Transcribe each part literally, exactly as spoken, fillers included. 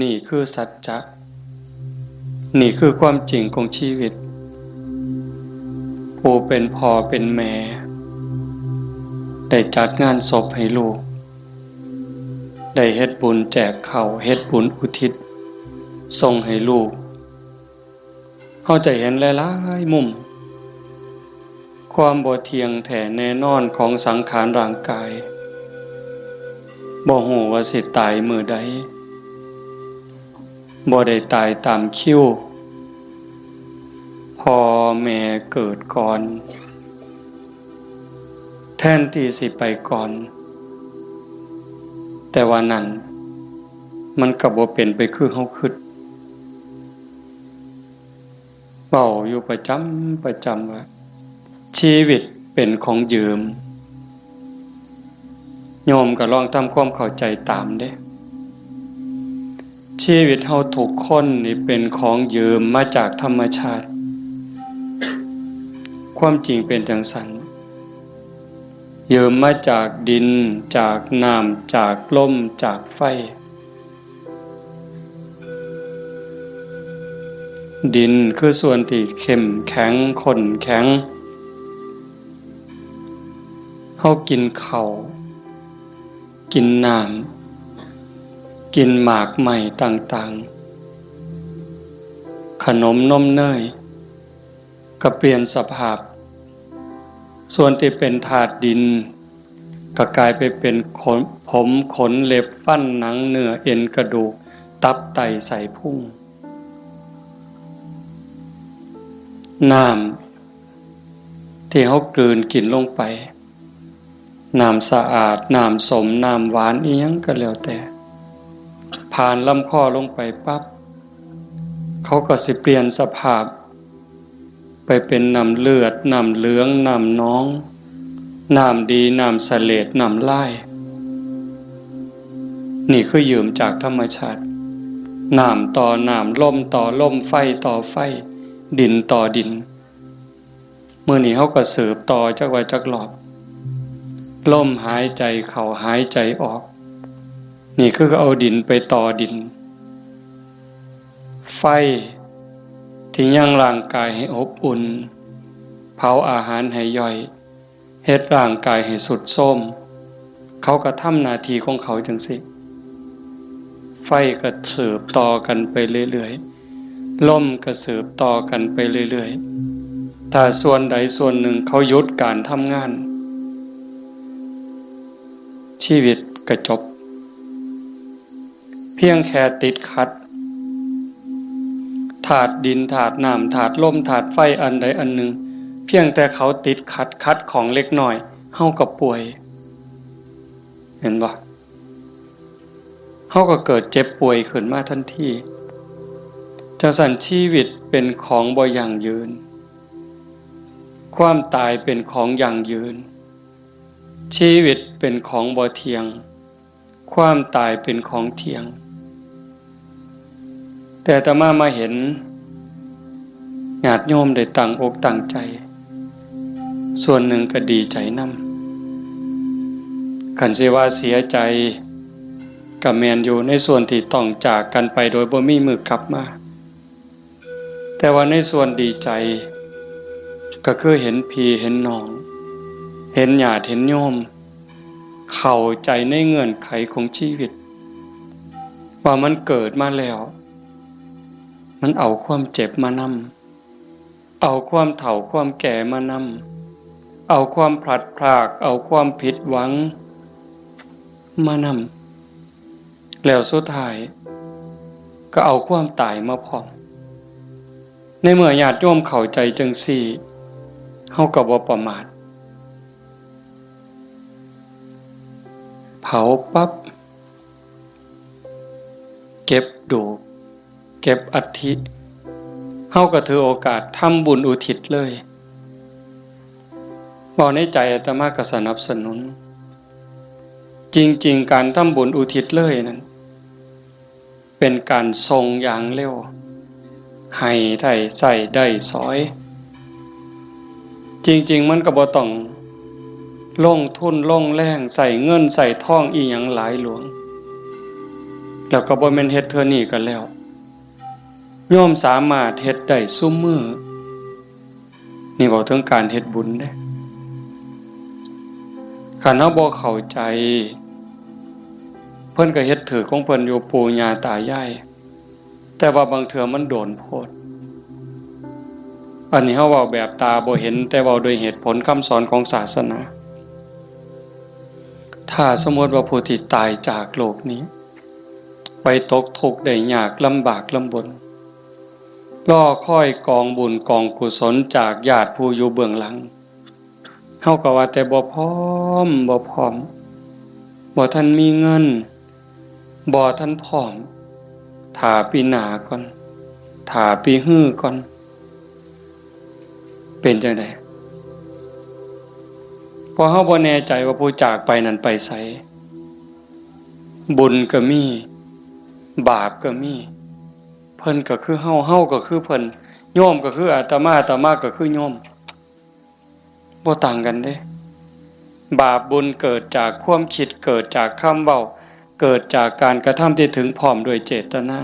นี่คือสัจจะ นี่คือความจริงของชีวิต ผู้เป็นพ่อเป็นแม่ ได้จัดงานศพให้ลูก ได้เฮ็ดบุญแจกข้าว เฮ็ดบุญอุทิศส่งให้ลูก เฮาจะเห็นหลายๆมุม ความบ่เที่ยงแท้แน่นอนของสังขารร่างกาย บ่ฮู้ว่าสิตายมื้อใด บ่ได้ตายตามคิว พ่อแม่เกิดก่อน แทนที่สิไปก่อน แต่ว่านั่น มันก็บ่เป็นไปคือเฮาคิด เว้าอยู่ประจำประจำว่า ชีวิตเป็นของยืม โยมก็ลองทำความเข้าใจตามเด้ ชีวิตเฮาทุกคนนี่เป็นของยืมมาจากธรรมชาติ ความจริงเป็นจั่งซั้น ยืมมาจากดิน จากน้ำ จากลม จากไฟ ดินคือส่วนที่เข้มแข็ง ข้นแข็ง เฮากินข้าว กินน้ำ กินหมากไม้ต่างๆ ขนมนมเนย ก็เปลี่ยนสภาพ ส่วนที่เป็นธาตุดิน ก็กลายไปเป็นขน ผม ขน เล็บ ฟัน หนัง เนื้อ เอ็น กระดูก ตับ ไต ไส้พุง น้ำที่เฮากลืนกินลงไป น้ำสะอาด น้ำส้ม น้ำหวาน อิหยังก็แล้วแต่ ผ่านลำคอลงไปปั๊บ เขาก็สิเปลี่ยนสภาพ ไปเป็นน้ำเลือด น้ำเหลือง น้ำหนอง น้ำดี น้ำเสลด น้ำลาย นี่คือยืมจากธรรมชาติ น้ำต่อน้ำ ลมต่อลม ไฟต่อไฟ ดินต่อดิน มื้อนี้เฮาก็สืบต่อจักว่าจักรอบ ลมหายใจเข้าหายใจออก นี่คือเอาดินไปต่อดิน ไฟที่ยังร่างกายให้อบอุ่น เผาอาหารให้ย่อย เฮ็ดร่างกายให้ทรุดโทรม เขาก็ทำหน้าที่ของเขาจั่งซี้ ไฟก็สืบต่อกันไปเรื่อยๆ ลมก็สืบต่อกันไปเรื่อยๆ ถ้าส่วนใดส่วนหนึ่งเขาหยุดการทำงาน ชีวิตก็จบ เพียงแค่ติดขัด ธาตุดิน ธาตุน้ำ ธาตุลม ธาตุไฟ อันใดอันหนึ่ง เพียงแต่เขาติดขัด ขัดข้องเล็กน้อย เฮาก็ป่วย เห็นบ่ เฮาก็เกิดเจ็บป่วยขึ้นมาทันที จั่งซั้นชีวิตเป็นของบ่ยั่งยืน ความตายเป็นของยั่งยืน ชีวิตเป็นของบ่เที่ยง ความตายเป็นของเที่ยง แต่อาตมามาเห็นญาติโยมได้ตั้งอกตั้งใจ ส่วนหนึ่งก็ดีใจนำ คันสิว่าเสียใจก็แม่นอยู่ ในส่วนที่ต้องจากกันไปโดยบ่มีมื้อกลับมา แต่ว่าในส่วนดีใจ ก็คือเห็นพี่เห็นน้อง เห็นญาติเห็นโยม เข้าใจในเงื่อนไขของชีวิต ว่ามันเกิดมาแล้ว มันเอาความเจ็บมานำ เอาความเฒ่าความแก่มานำ เอาความพลัดพราก เอาความผิดหวังมานำ แล้วสุดท้ายก็เอาความตายมาพร้อม ในเมื่อญาติโยมเข้าใจจั่งซี้ เฮาก็บ่ประมาท เผาปั๊บ เก็บดูก เก็บอัฐิ เฮาก็ถือโอกาสทำบุญอุทิศเลย เว้าในใจอาตมาก็สนับสนุน จริงๆ การทำบุญอุทิศเลยนั้น เป็นการส่งอย่างเร็ว ให้ได้ใช้ได้สอย จริงๆ มันก็บ่ต้องลงทุนลงแรง ใช้เงินใช้ทองอิหยังหลายหลวง แล้วก็บ่แม่นเฮ็ดเทื่อนี้ก็แล้ว โยมสามารถเฮ็ดได้ซุมื้อ นี่เว้าถึงการเฮ็ดบุญเด้ คันเฮาบ่เข้าใจ เพิ่นก็เฮ็ดถืกของเพิ่นอยู่ ปู่ย่าตายาย แต่ว่าบางเทื่อมันโดนโพด อันนี้เฮาเว้าแบบตาบ่เห็น แต่เว้าโดยเหตุผลคำสอนของศาสนา ถ้าสมมติว่าผู้ที่ตายจากโลกนี้ ไปตกทุกข์ได้ยากลำบากลำบน รอคอยกองบุญกองกุศลจากญาติผู้อยู่เบื้องหลัง เฮาก็ว่าแต่บ่พร้อม บ่พร้อม บ่ทันมีเงิน บ่ทันพร้อม ถ้าปีหน้าก่อน ถ้าปีฮือก่อน เป็นจั่งใด เพราะเฮาบ่แน่ใจว่าผู้จากไปนั้นไปไส บุญก็มี บาปก็มี เพิ่นก็คือเฮา เฮาก็คือเพิ่น โยมก็คืออาตมา อาตมาก็คือโยม บ่ต่างกันเด้ บาปบุญเกิดจากความคิด เกิดจากคำเว้า เกิดจากการกระทำที่ถึงพร้อมด้วยเจตนา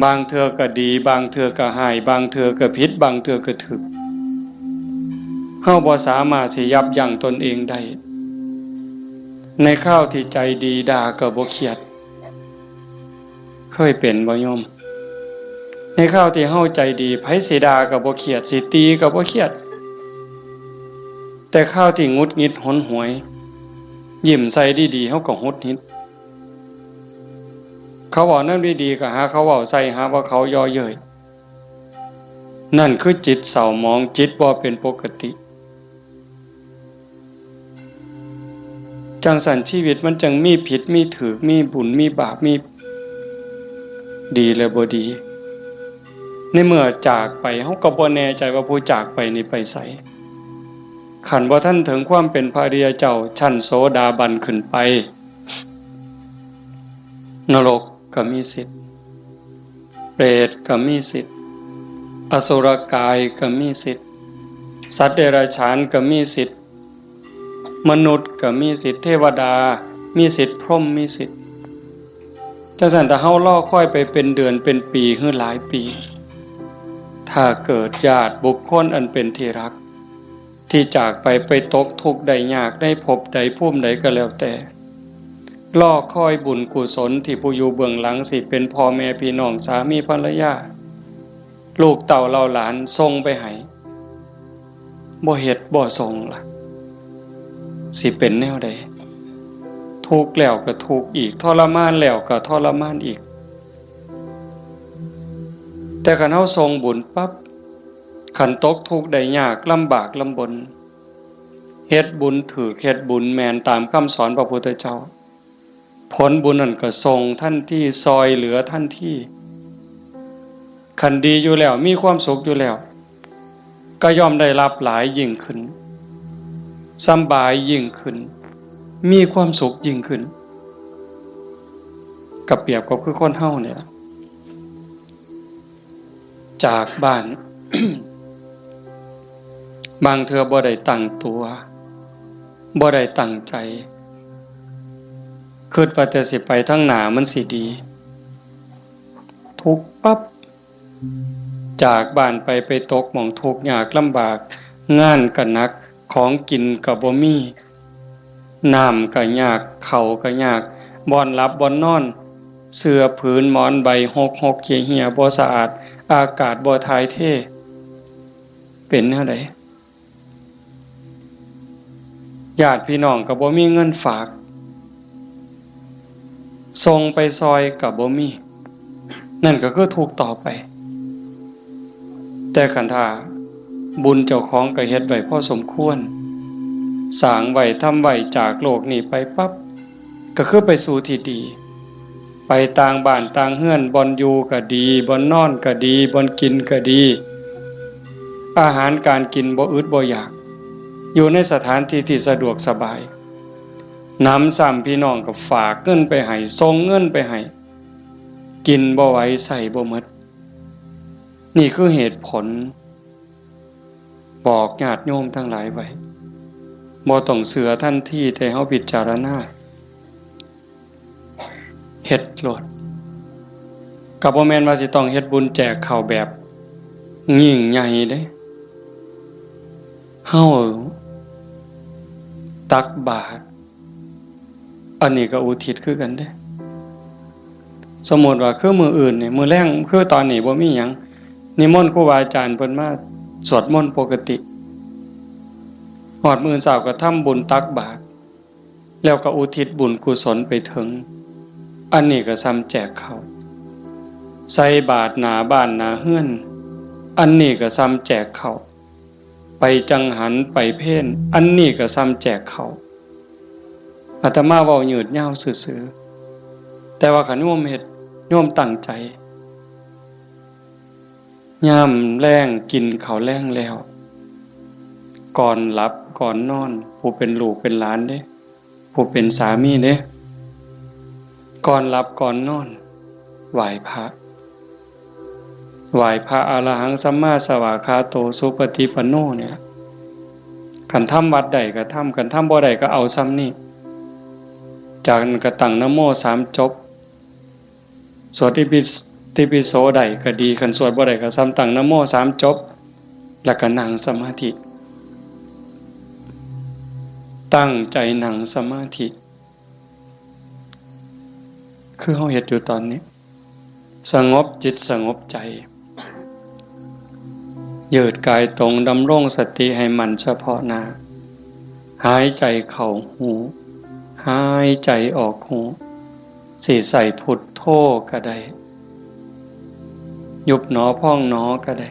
บางเทื่อก็ดี บางเทื่อก็ฮ้าย บางเทื่อก็ผิด บางเทื่อก็ถูก เฮาบ่สามารถสิยับยั้งตนเองได้ ในคราวที่ใจดีด่าก็บ่เครียด เคยเป็นบ่โยม ในคราวที่เฮาใจดี ไผสิด่าก็บ่เครียด สิตีก็บ่เครียด แต่คราวที่หงุดหงิดหนหวย ยิ้มใส่ดีๆ เฮาก็หงุดหงิด เขาเว้าแนวดีๆ ก็หาเขาเว้าใส่ หาว่าเขาเยาะเย้ย นั่นคือจิตเศร้าหมอง จิตบ่เป็นปกติ จั่งซั้นชีวิตมันจั่งมีผิดมีถูก มีบุญมีบาป มีดีและบ่ดี ในเมื่อจากไป เฮาก็บ่แน่ใจว่าผู้จากไปนี่ไปไส คันบ่ทันถึงความเป็นพระอริยเจ้าชั้นโสดาบันขึ้นไป นรกก็มีสิทธิ์ เปรตก็มีสิทธิ์ อสุรกายก็มีสิทธิ์ สัตว์เดรัจฉานก็มีสิทธิ์ มนุษย์ก็มีสิทธิ์ เทวดามีสิทธิ์ พรหมมีสิทธิ์ จั่งซั้นถ้าเฮารอคอยไปเป็นเดือนเป็นปีหรือหลายปี ถ้าเกิดญาติบุคคลอันเป็นที่รัก ที่จากไป ไปตกทุกข์ได้ยากในภพใดภูมิใดก็แล้วแต่ รอคอยบุญกุศลที่ผู้อยู่เบื้องหลัง สิเป็นพ่อแม่พี่น้อง สามีภรรยา ลูกเต้าเหล่าหลานส่งไปให้ บ่เฮ็ดบ่ส่งล่ะ สิเป็นแนวใด ทุกข์แล้วก็ทุกข์อีก ทรมานแล้วก็ทรมานอีก แต่คันเฮาส่งบุญปั๊บ คันตกทุกข์ได้ยากลำบากลำบน เฮ็ดบุญถูก เฮ็ดบุญแม่นตามคำสอนพระพุทธเจ้า ผลบุญนั่นก็ส่งทันที ซ่อยเหลือทันที คันดีอยู่แล้ว มีความสุขอยู่แล้ว ก็ย่อมได้รับหลายยิ่งขึ้น สำบายยิ่งขึ้น มีความสุขยิ่งขึ้น ก็เปรียบกับคือคนเฮาเนี่ยล่ะ จากบ้าน บางเทื่อบ่ได้ตั้งตัว บ่ได้ตั้งใจ คิดว่าแต่สิไปทางหน้ามันสิดี ทุกข์ปั๊บ จากบ้านไป ไปตกหม่องทุกข์ยากลำบาก งานก็หนัก ของกินก็บ่มี น้ำก็ยาก ข้าวก็ยาก บ่อนหลับบ่อนนอน เสื่อผืนหมอนใบหกหกเหี่ยเหี่ย บ่สะอาด อากาศบ่ถ่ายเท เป็นแนวใด ญาติพี่น้องก็บ่มีเงินฝาก ส่งไปซ่อยก็บ่มี นั่นก็คือทุกข์ต่อไป แต่คันถ้าบุญเจ้าของก็เฮ็ดไว้พอสมควร สร้างไว้ ทำไว้ จากโลกนี้ไปปั๊บ ก็คือไปสู่ที่ดี ไปต่างบ้านต่างเฮือน บ่อนอยู่ก็ดี บ่อนนอนก็ดี บ่อนกินก็ดี อาหารการกินบ่อึดบ่อยาก อยู่ในสถานที่ที่สะดวกสบาย หนำซ้ำพี่น้องก็ฝากเงินไปให้ ส่งเงินไปให้ กินบ่ไหว ใช้บ่หมด นี่คือเหตุผล บอกญาติโยมทั้งหลายไว้ บ่ต้องเชื่อทันที แต่เฮาพิจารณา เฮ็ดโลด ก็บ่แม่นว่าสิต้องเฮ็ดบุญแจกข้าวแบบยิ่งใหญ่เด้ เฮาตักบาตร อันนี้ก็อุทิศคือกันเด้ สมมุติว่าคือมื้ออื่นนี่ มื้อแลง คือตอนนี้บ่มีหยัง นิมนต์ครูบาอาจารย์เพิ่นมาสวดมนต์ปกติ ฮอดมื้อเช้าก็ทำบุญตักบาตร แล้วก็อุทิศบุญกุศลไปถึง อันนี้ก็ส่ำแจกข้าว ใส่บาตรหน้าบ้านหน้าเฮือน อันนี้ก็ส่ำแจกข้าว ไปจังหันไปเพล อันนี้ก็ส่ำแจกข้าว อาตมาเว้ายืดยาวซื่อๆ แต่ว่าคันโยมเฮ็ด โยมตั้งใจ ยามแลงกินข้าวแลงแล้ว ก่อนหลับก่อนนอน ผู้เป็นลูกเป็นหลานเด้ ผู้เป็นสามีเด้ ก่อนหลับก่อนนอน ไหว้พระ ไหว้พระอรหังสัมมาสวากขาโตสุปฏิปันโนเนี่ย คันทำวัดใดก็ทำ คันทำบ่ได้ก็เอาส่ำนี้ จากนั้นก็ตั้งนะโมสามจบ สวดอิติปิโสได้ก็ดี คันสวดบ่ได้ก็ส่ำตั้งนะโมสามจบ แล้วก็นั่งสมาธิ ตั้งใจนั่งสมาธิ คือเฮาเฮ็ดอยู่ตอนนี้ สงบจิตสงบใจ ยืดกายตรง ดำรงสติให้มั่นเฉพาะหน้า หายใจเข้าฮู้ หายใจออกฮู้ สิใส่พุทโธก็ได้ ยุบหนอพองหนอก็ได้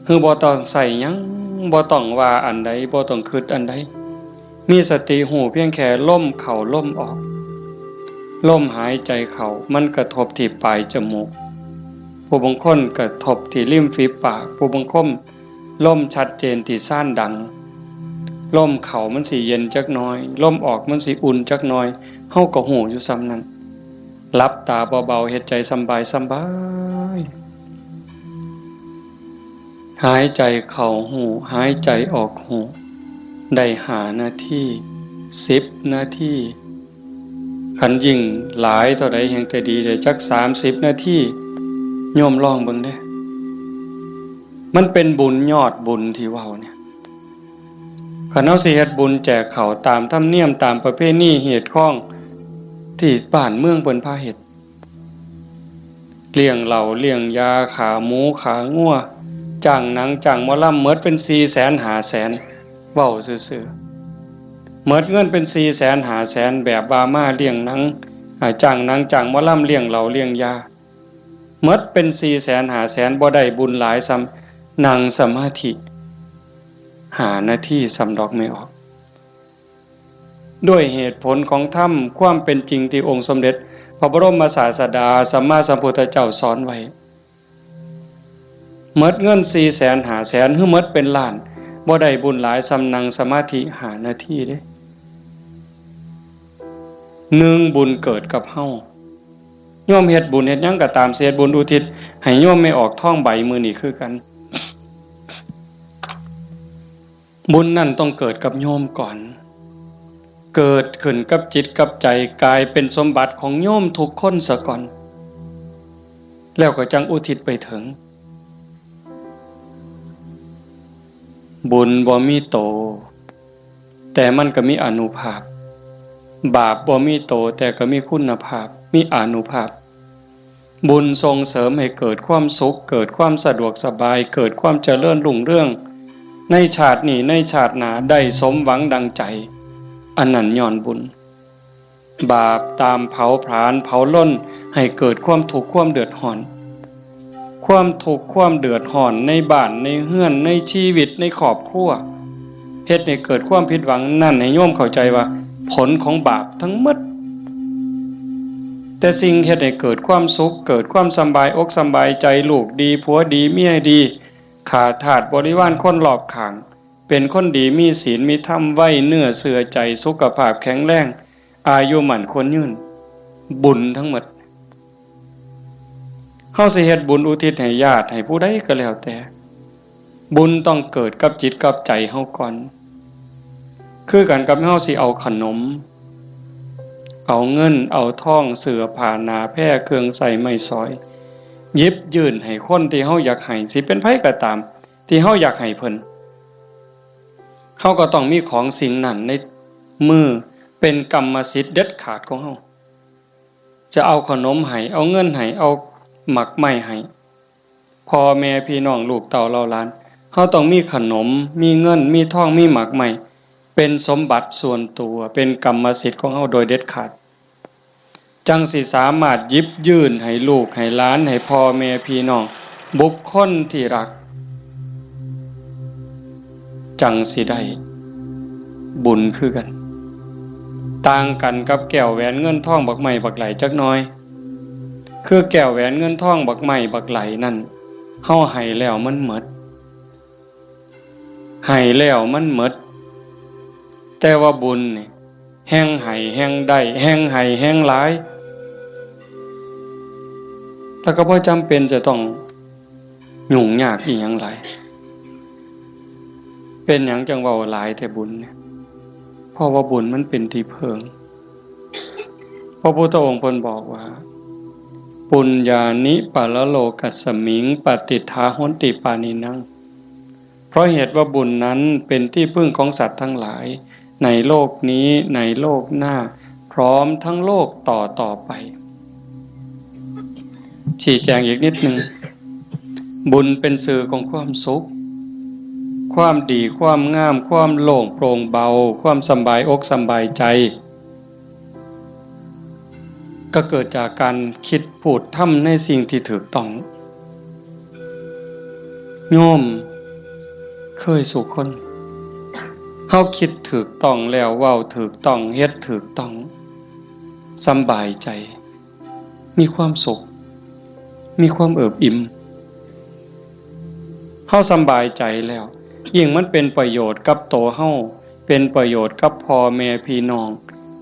คือบ่ต้องใส่หยัง บ่ต้องว่าอันใด บ่ต้องคิดอันใด มีสติฮู้เพียงแค่ลมเข้าลมออก ลมหายใจเข้ามันกระทบที่ปลายจมูก ผู้บางคนกระทบที่ริมฝีปาก ผู้บางคนลมชัดเจนที่ซานดัง ลมเข้ามันสิเย็นจักหน่อย ลมออกมันสิอุ่นจักหน่อย เฮาก็ฮู้อยู่ส่ำนั้น หลับตาเบาๆ เฮ็ดใจสำบายสำบาย หายใจเข้าฮู้ หายใจออกฮู้ ได้ห้านาที สิบนาที คันยิ่งหลายเท่าใดแฮ่งแต่ดี ได้จักสามสิบนาที โยมลองเบิ่งเด้ มันเป็นบุญยอดบุญที่เว้าเนี่ย คันเฮาสิเฮ็ดบุญแจกข้าวตามธรรมเนียม ตามประเพณีฮีตคองที่บ้านเมืองเพิ่นพาเฮ็ด เลี้ยงเหล้าเลี้ยงยา ฆ่าหมูฆ่างัว จ้างหนังจ้างหมอลำ หมดเป็นสี่แสนห้าแสน เว้าซื่อๆ หมดเงินเป็นสี่แสนห้าแสน แบบว่ามาเลี้ยงหนัง อ่า จ้างหนังจ้างหมอลำ เลี้ยงเหล้าเลี้ยงยา หมดเป็นสี่แสนห้าแสน บ่ได้บุญหลายส่ำนั่งสมาธิห้านาทีส่ำดอก ไม่ออก ด้วยเหตุผลของธรรม ความเป็นจริงที่องค์สมเด็จพระบรมศาสดาสัมมาสัมพุทธเจ้าสอนไว้ หมดเงินสี่แสนห้าแสน หรือหมดเป็นล้าน บ่ได้บุญหลายส่ำนั่งสมาธิห้านาทีเด้ หนึ่ง บุญเกิดกับเฮา โยมเฮ็ดบุญเฮ็ดหยังก็ตาม สิเฮ็ดบุญอุทิศให้โยมแม่ออกทองใบมื้อนี้คือกัน บุญนั่นต้องเกิดกับโยมก่อน เกิดขึ้นกับจิตกับใจ กลายเป็นสมบัติของโยมทุกคนซะก่อน แล้วก็จั่งอุทิศไปถึง บุญบ่มีโต แต่มันก็มีอานุภาพ บาปบ่มีโต แต่ก็มีคุณภาพ มีอานุภาพ บุญส่งเสริมให้เกิดความสุข เกิดความสะดวกสบาย เกิดความเจริญรุ่งเรือง ในชาตินี้ ในชาติหน้า ได้สมหวังดังใจ อันนั้นย้อนบุญ บาปตามเผาผลาญเผาลนให้เกิดความทุกข์ความเดือดร้อน ความทุกข์ความเดือดร้อนในบ้านในเฮือนในชีวิตในครอบครัว เฮ็ดให้เกิดความผิดหวัง นั่นให้โยมเข้าใจว่าผลของบาปทั้งหมด แต่สิ่งเฮ็ดให้เกิดความสุข เกิดความสำบายอกสำบายใจ ลูกดีผัวดีเมียดี ข้าทาสบริวารคนรอบข้าง เป็นคนดีมีศีลมีธรรม ไว้เนื้อเชื่อใจ สุขภาพแข็งแรง อายุมั่นขวัญยืน บุญทั้งหมด เฮาสิเฮ็ดบุญอุทิศให้ญาติให้ผู้ใดก็แล้วแต่ บุญต้องเกิดกับจิตกับใจเฮาก่อน คือกันกับเฮาสิเอาขนม เอาเงินเอาทอง เสื้อผ้าหน้าแพร เครื่องใช้ไม้สอย หยิบยื่นให้คนที่เฮาอยากให้ สิเป็นไผก็ตาม ที่เฮาอยากให้เพิ่น เฮาก็ต้องมีของสิ่งนั้นในมือ เป็นกรรมสิทธิ์เด็ดขาดของเฮา จะเอาขนมให้ เอาเงินให้ เอาหมากไม้ให้ พ่อแม่พี่น้องลูกเต้าเหล่าหลาน เฮาต้องมีขนม มีเงิน มีทอง มีหมากไม้ เป็นสมบัติส่วนตัว เป็นกรรมสิทธิ์ของเฮาโดยเด็ดขาด จั่งสิสามารถหยิบยื่นให้ลูกให้หลาน ให้พ่อแม่พี่น้อง บุคคลที่รัก จั่งสิได้บุญคือกัน ต่างกันกับแก้วแหวนเงินทองบักไม้บักไหลจักหน่อย คือแก้วแหวนเงินทองบักไม้บักไหลนั่น เฮาให้แล้วมันหมด ให้แล้วมันหมด แต่ว่าบุญนี่ แฮ่งให้แฮ่งได้ แฮ่งให้แฮ่งหลาย แล้วก็บ่จำเป็นจะต้องยุ่งยากอีหยังหลาย เป็นหยังจั่งเว้าหลายแต่บุญเนี่ย เพราะว่าบุญมันเป็นที่เพิ่ง พระพุทธองค์เพิ่นบอกว่า ปุญญานิปะระโลกัสสมิง ปะติฏฐาหอนติปาณินัง เพราะเหตุว่าบุญนั้นเป็นที่พึ่งของสัตว์ทั้งหลาย ในโลกนี้ ในโลกหน้า พร้อมทั้งโลกต่อต่อไป ชี้แจงอีกนิดหนึ่ง บุญเป็นสื่อของความสุข ความดี ความงาม ความโล่งโปร่งเบา ความสำบายอกสำบายใจ ก็เกิดจากการคิดพูดทำในสิ่งที่ถูกต้อง โยมเคยสู่คน เฮาคิดถูกต้องแล้ว เว้าถูกต้อง เฮ็ดถูกต้อง สำบายใจ มีความสุข มีความเอิบอิ่ม เฮาสำบายใจแล้ว ยิ่งมันเป็นประโยชน์กับตัวเฮา เป็นประโยชน์กับพ่อแม่พี่น้อง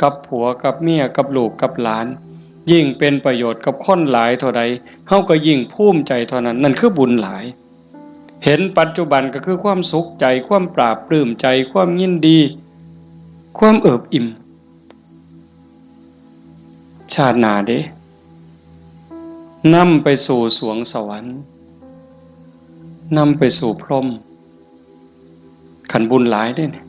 กับผัวกับเมีย กับลูกกับหลาน ยิ่งเป็นประโยชน์กับคนหลายเท่าใด เฮาก็ยิ่งภูมิใจเท่านั้น นั่นคือบุญหลาย เห็นปัจจุบันก็คือความสุขใจ ความปลาบปลื้มใจ ความยินดี ความเอิบอิ่ม ชาติหน้าเด้ นำไปสู่สวงสวรรค์ นำไปสู่พรหม คันบุญหลายเด้เนี่ย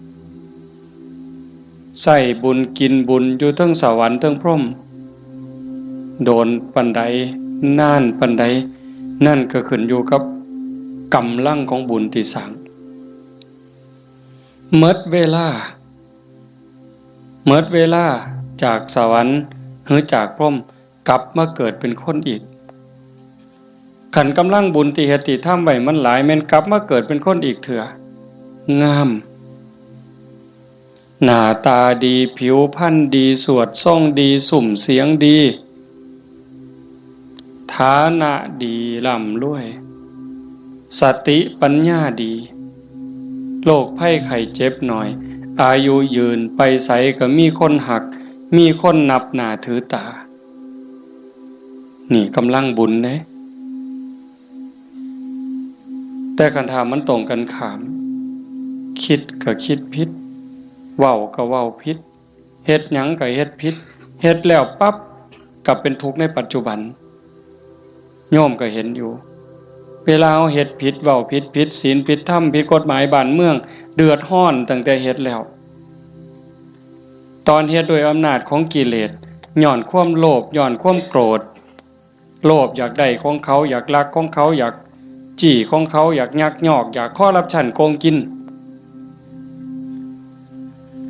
ใช้บุญกินบุญอยู่เทิงสวรรค์เทิงพรหม โดนปานใด นานปานใด นั่นก็ขึ้นอยู่กับกำลังของบุญที่สร้าง หมดเวลา หมดเวลาจากสวรรค์หรือจากพรหม กลับมาเกิดเป็นคนอีก คันกำลังบุญที่เฮ็ดที่ทำไว้มันหลาย แม่นกลับมาเกิดเป็นคนอีกเทื่อ งาม หน้าตาดี ผิวพรรณดี สวดทรงดี ซุ่มเสียงดี ฐานะดี ร่ำรวย สติปัญญาดี โรคภัยไข้เจ็บน้อย อายุยืน ไปไสก็มีคนฮัก มีคนนับหน้าถือตา นี่กำลังบุญเด้ แต่คันถ้ามันตรงกันข้าม คิดก็คิดผิด เว้าก็เว้าผิด เฮ็ดหยังก็เฮ็ดผิด เฮ็ดแล้วปั๊บ กลับเป็นทุกข์ในปัจจุบัน โยมก็เห็นอยู่ เวลาเฮาเฮ็ดผิด เว้าผิด ผิดศีล ผิดธรรม ผิดกฎหมายบ้านเมือง เดือดร้อนตั้งแต่เฮ็ดแล้ว ตอนเฮ็ดด้วยอำนาจของกิเลส ย้อนความโลภ ย้อนความโกรธ โลภอยากได้ของเขา อยากลักของเขา อยากจี้ของเขา อยากยักยอก อยากคอร์รัปชันโกงกิน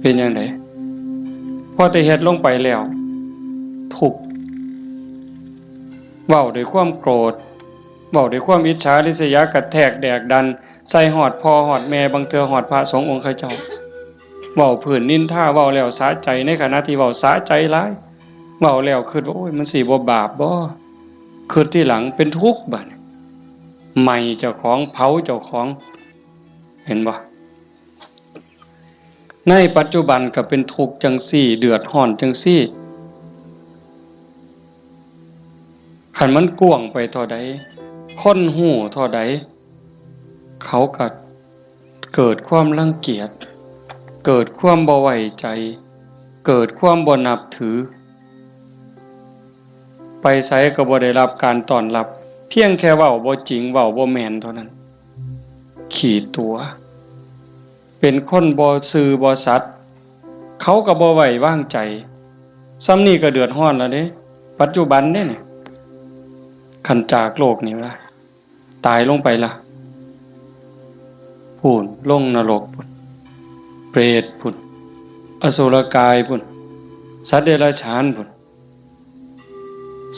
เป็นจั่งใด พอแต่เฮ็ดลงไปแล้ว ทุกข์ เว้าด้วยความโกรธ เว้าด้วยความอิจฉาริษยากระแทกแดกดัน ใส่ฮอดพ่อฮอดแม่ บางเทื่อฮอดพระสงฆ์องค์เขาเจ้า เว้าพื้นนินทา เว้าแล้วสะใจ ในขณะที่เว้าสะใจหลาย เว้าแล้วคิดว่า โอ้ย มันสิบ่บาปบ่ คิดทีหลังเป็นทุกข์บัดนี้ ไหม้เจ้าของ เผาเจ้าของ เห็นบ่ ในปัจจุบันก็เป็นทุกข์จั่งซี้ เดือดร้อนจั่งซี้ คันมันกว้างไปเท่าใด คนฮู้เท่าใด เขาก็เกิดความรังเกียจ เกิดความบ่ไว้ใจ เกิดความบ่นับถือ ไปไสก็บ่ได้รับการต้อนรับ เพียงแค่เว้าบ่จริง เว้าบ่แม่นเท่านั้น ขี้ตั๋ว เป็นคนบ่ซื่อบ่สัตย์ เขาก็บ่ไว้วางใจ ส่ำนี้ก็เดือดร้อนแล้วเด้ ปัจจุบันเด้นี่ คันจากโลกนี้ละ ตายลงไปละ พู้น ลงนรกพู้น เปรตพู้น อสุรกายพู้น สัตว์เดรัจฉานพู้น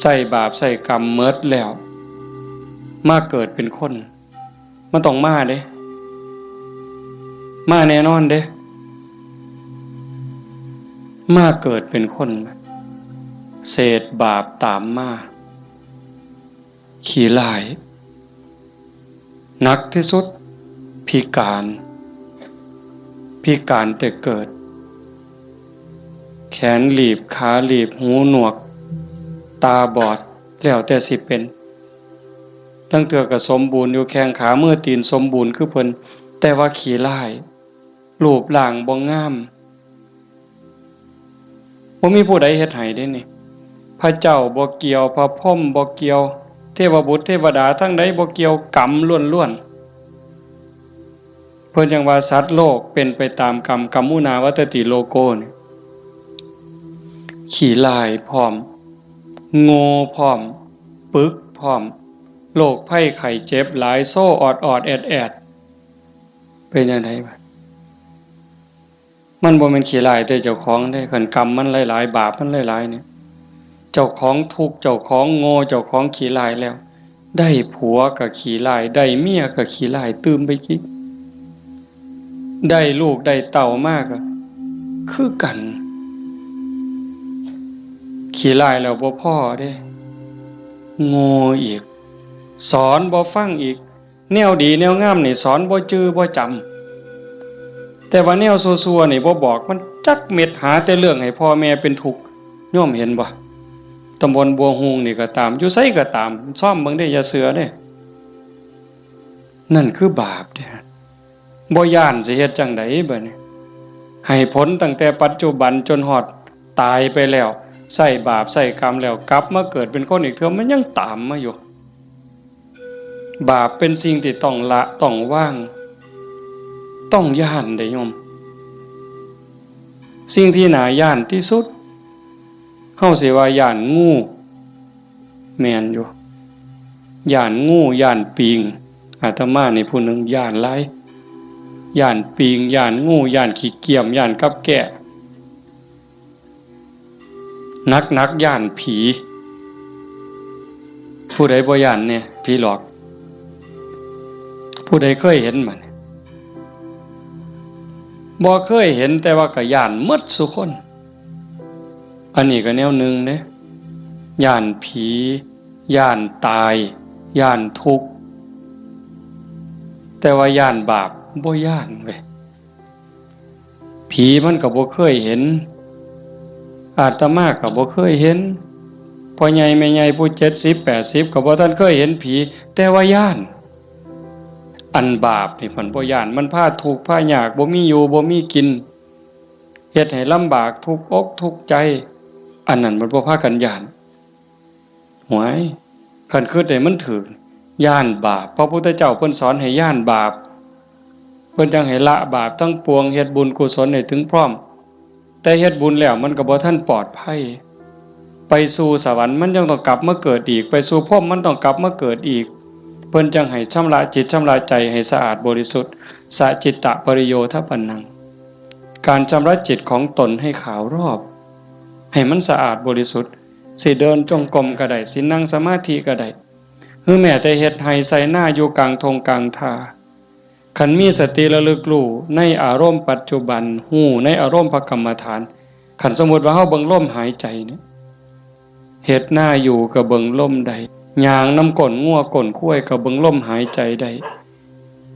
ใช้บาปใช้กรรมหมดแล้ว มาเกิดเป็นคน มันต้องมาเด้ มาแน่นอนเด้ มาเกิดเป็นคน เศษบาปตามมา ขี้ร้าย หนักที่สุด พิการ พิการแต่เกิด แขนหลีบ ขาหลีบ หูหนวก ตาบอด แล้วแต่สิเป็น ลางเทื่อก็สมบูรณ์อยู่ แข้งขามือตีนสมบูรณ์คือเพิ่น แต่ว่าขี้ร้าย รูปร่างบ่งาม บ่มีผู้ใดเฮ็ดให้เด้นี่ พระเจ้าบ่เกี่ยว พระพรหมบ่เกี่ยว เทวบุตรเทวดาทั้งใดบ่เกี่ยว กรรมล้วนๆ เพิ่นจั่งว่าสัตว์โลกเป็นไปตามกรรม กัมมุนาวัตติโลโกนี่ ขี้ร้ายพร้อม โง่พร้อม ปึกพร้อม โรคภัยไข้เจ็บหลาย โซออดๆ แอดๆ เป็นจั่งใดบาด มันบ่แม่นขี้ร้ายแต่เจ้าของเด้ คันกรรมมันหลายๆ บาปมันหลายๆ เนี่ย เจ้าของทุกข์ เจ้าของโง่ เจ้าของขี้ร้ายแล้ว ได้ผัวก็ขี้ร้าย ได้เมียก็ขี้ร้ายตื่มไปอีก ได้ลูกได้เต้ามาก็คือกัน ขี้ร้ายแล้วบ่พอเด้ โง่อีก สอนบ่ฟังอีก แนวดีแนวงามนี่สอนบ่จื่อบ่จำ แต่ว่าแนวซั่วๆ นี่บ่บอกมันจักเม็ด หาแต่เรื่องให้พ่อแม่เป็นทุกข์ โยมเห็นบ่ ตำบลบัวฮูงนี่ก็ตาม อยู่ไสก็ตาม ซ่อมเบิ่งเด้ อย่าเชื่อเด้ นั่นคือบาปเด้ บ่ย้านสิเฮ็ดจั่งใดบัดนี้ ให้ผลตั้งแต่ปัจจุบันจนฮอดตายไปแล้ว ใช้บาปใช้กรรมแล้ว กลับมาเกิดเป็นคนอีกเทื่อ มันยังตามมาอยู่ บาปเป็นสิ่งที่ต้องละ ต้องวาง ต้องย้านเด้โยม สิ่งที่น่าย้านที่สุด เฮาสิว่าย้านงู แม่นอยู่ ย้านงู ย้านปิง อาตมานี่ผู้หนึ่งย้านหลาย ย้านปิง ย้านงู ย้านขี้เกียม ย้านกับแก้ หนักๆ ย้านผี ผู้ใดบ่ย้านแน่ ผีหลอก ผู้ใดเคยเห็นบ่เนี่ย บ่เคยเห็น แต่ว่าก็ย้านหมดซุคน อันนี้ก็แนวหนึ่งเด้ ย้านผี ย้านตาย ย้านทุกข์ แต่ว่าย้านบาปบ่ย้านเว้ย ผีมันก็บ่เคยเห็น อาตมาก็บ่เคยเห็น พ่อใหญ่แม่ใหญ่ผู้เจ็ดสิบแปดสิบก็บ่ทันเคยเห็นผี แต่ว่าย้าน อันบาปนี่เพิ่นบ่ย้าน มันพาทุกข์พายาก บ่มีอยู่บ่มีกิน เฮ็ดให้ลำบากทุกข์อกทุกข์ใจ อันนั้นมันบ่พากันย้าน หวย คันคิดให้มันถูก ย้านบาป พระพุทธเจ้าเพิ่นสอนให้ย้านบาป เพิ่นจั่งให้ละบาปทั้งปวง เฮ็ดบุญกุศลให้ถึงพร้อม แต่เฮ็ดบุญแล้วมันก็บ่ทันปลอดภัย ไปสู่สวรรค์มันยังต้องกลับมาเกิดอีก ไปสู่พรหมมันต้องกลับมาเกิดอีก เพิ่นจั่งให้ชำระจิตชำระใจให้สะอาดบริสุทธิ์ สะจิตตะปริโยทปปันนัง การชำระจิตของตนให้ขาวรอบ ให้มันสะอาดบริสุทธิ์ สิเดินจงกรมก็ได้ สินั่งสมาธิก็ได้ หรือแม้แต่เฮ็ดไร่ไถนาอยู่กลางท่งกลางท่า คันมีสติระลึกรู้ในอารมณ์ปัจจุบัน รู้ในอารมณ์พระกรรมฐาน คันสมมุติว่าเฮาเบิ่งลมหายใจเนี่ย เฮ็ดนาอยู่ก็เบิ่งลมได้ ย่างนำก้นงัวก้นควายก็เบิ่งลมหายใจได้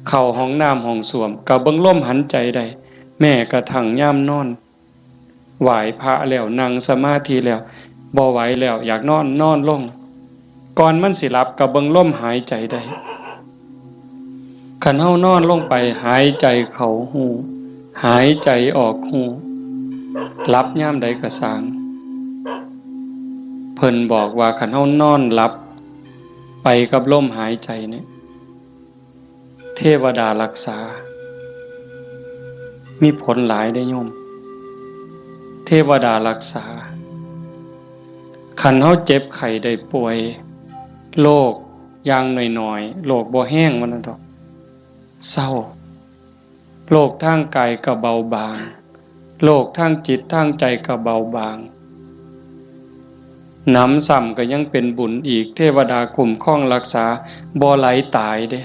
เข้าห้องน้ำห้องส้วมก็เบิ่งลมหายใจได้ แม้กระทั่งยามนอน ไหว้พระแล้ว นั่งสมาธิแล้ว บ่ไหวแล้ว อยากนอน นอนลง ก่อนมันสิหลับก็เบิ่งลมหายใจได้ คันเฮานอนลงไป หายใจเข้ารู้ หายใจออกรู้ หลับยามใดก็ซ่าง เพิ่นบอกว่าคันเฮานอนหลับไปกับลมหายใจเนี่ย เทวดารักษา มีผลหลายเด้อโยม เทวดารักษา คันเฮาเจ็บไข้ได้ป่วย โรคอย่างน้อยๆ โรคบ่แฮงว่าซั่นเถาะ เซา โรคทางกายก็เบาบาง โรคทางจิตทางใจก็เบาบาง หนำซ้ำก็ยังเป็นบุญอีก เทวดาคุ้มครองรักษา บ่ไหลตายเด้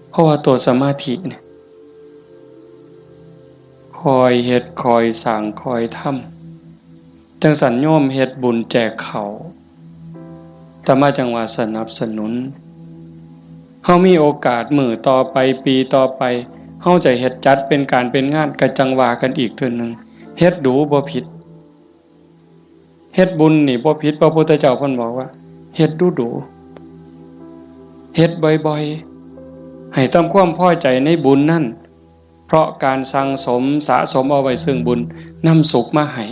เพราะว่าตัวสมาธิเนี่ย คอยเฮ็ด คอยสร้าง คอยทำ จั่งซั้นโยมเฮ็ดบุญแจกข้าว อาตมาจั่งว่าสนับสนุน เฮามีโอกาสมื้อต่อไป ปีต่อไป เฮาจะเฮ็ดจัดเป็นการเป็นงาน ก็จั่งว่ากันอีกเทื่อหนึ่ง เฮ็ดดูบ่ผิด เฮ็ดบุญนี่บ่ผิด พระพุทธเจ้าเพิ่นบอกว่า เฮ็ดดูดู เฮ็ดบ่อยๆ ให้ทำความพอใจในบุญนั่น เพราะการสั่งสมสะสมเอาไว้ซึ่งบุญ นำสุขมาให้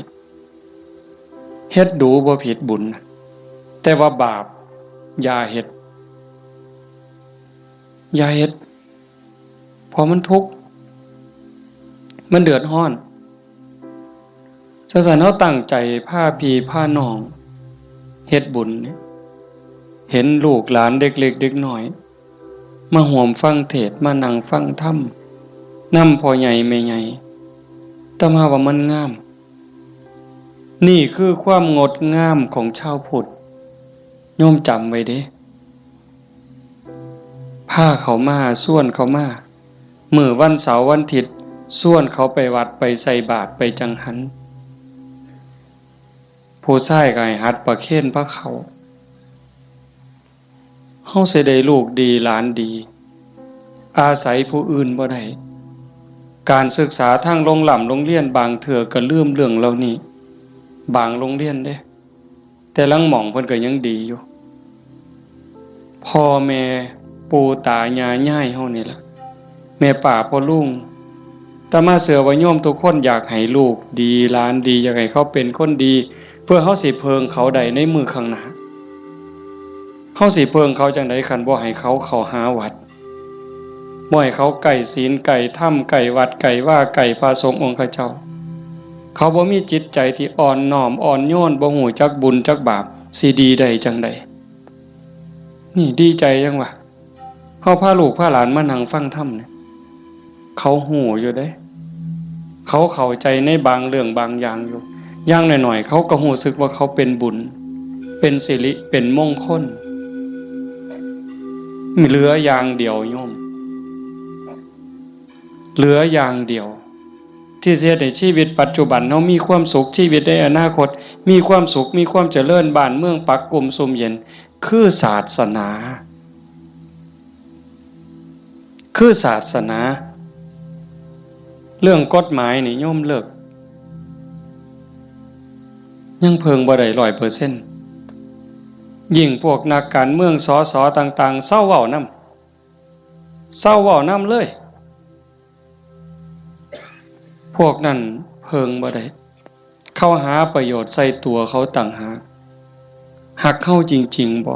เฮ็ดดูบ่ผิดบุญ แต่ว่าบาป อย่าเฮ็ด อย่าเฮ็ด เพราะมันทุกข์ มันเดือดร้อน จั่งซั้นเฮาตั้งใจพาพี่พาน้องเฮ็ดบุญเนี่ย เห็นลูกหลานเด็กเล็กเด็กน้อย มาร่วมฟังเทศน์ มานั่งฟังธรรม นำพ่อใหญ่แม่ใหญ่ อาตมาว่ามันงาม นี่คือความงดงามของชาวพุทธ โยมจำไว้เด้ พาเขามา ชวนเขามา มื้อวันเสาร์วันอาทิตย์ ชวนเขาไปวัด ไปใส่บาตร ไปจังหัน ผู้ชายก็ให้หัดประเคนพาเข้า เฮาสิได้ลูกดีหลานดี อาศัยผู้อื่นบ่ได้ การศึกษาทางโรงร่ำโรงเรียนบางเทื่อก็ลืมเรื่องเหล่านี้ บางโรงเรียนเด้ แต่ลางหม่องเพิ่นก็ยังดีอยู่ พ่อแม่ปู่ตายายยายเฮานี่ล่ะ แม่ป้าพ่อลุง อาตมาเชื่อว่าโยมทุกคนอยากให้ลูกดีหลานดี อยากให้เขาเป็นคนดี เพื่อเฮาสิเพิ่งเขาได้ในมื้อข้างหน้า เฮาสิเพิ่งเขาจั่งใดคันบ่ให้เขาเข้าหาวัด บ่ให้เขาใกล้ศีลใกล้ธรรม ใกล้วัดใกล้วา ใกล้พระสงฆ์องค์ข้าเจ้า เขาบ่มีจิตใจที่อ่อนน้อมอ่อนโยน บ่ฮู้จักบุญจักบาป สิดีได้จั่งใด นี่ดีใจจั่งวะ เฮาพาลูกพาหลานมานั่งฟังธรรมเนี่ย เขาฮู้อยู่เด้ เขาเข้าใจในบางเรื่องบางอย่างอยู่ อย่างน้อยๆ เขาก็ฮู้สึกว่าเขาเป็นบุญ เป็นสิริ เป็นมงคล เหลืออย่างเดียวโยม เหลืออย่างเดียว ที่สิเฮ็ดให้ชีวิตปัจจุบันเฮามีความสุข ชีวิตในอนาคตมีความสุข มีความเจริญ บ้านเมืองปักกุมซุ่มเย็น คือศาสนา คือศาสนา เรื่องกฎหมายนี่โยมเลิก ยังเพิ่งบ่ได้ร้อยเปอร์เซ็นต์ ยิ่งพวกนักการเมือง สส ต่างๆ เซาเว้านำ เซาเว้านำเลย พวกนั้นเพิ่งบ่ได้ เขาหาประโยชน์ใส่ตัวเขาต่างหาก ฮักเฮาจริงๆบ่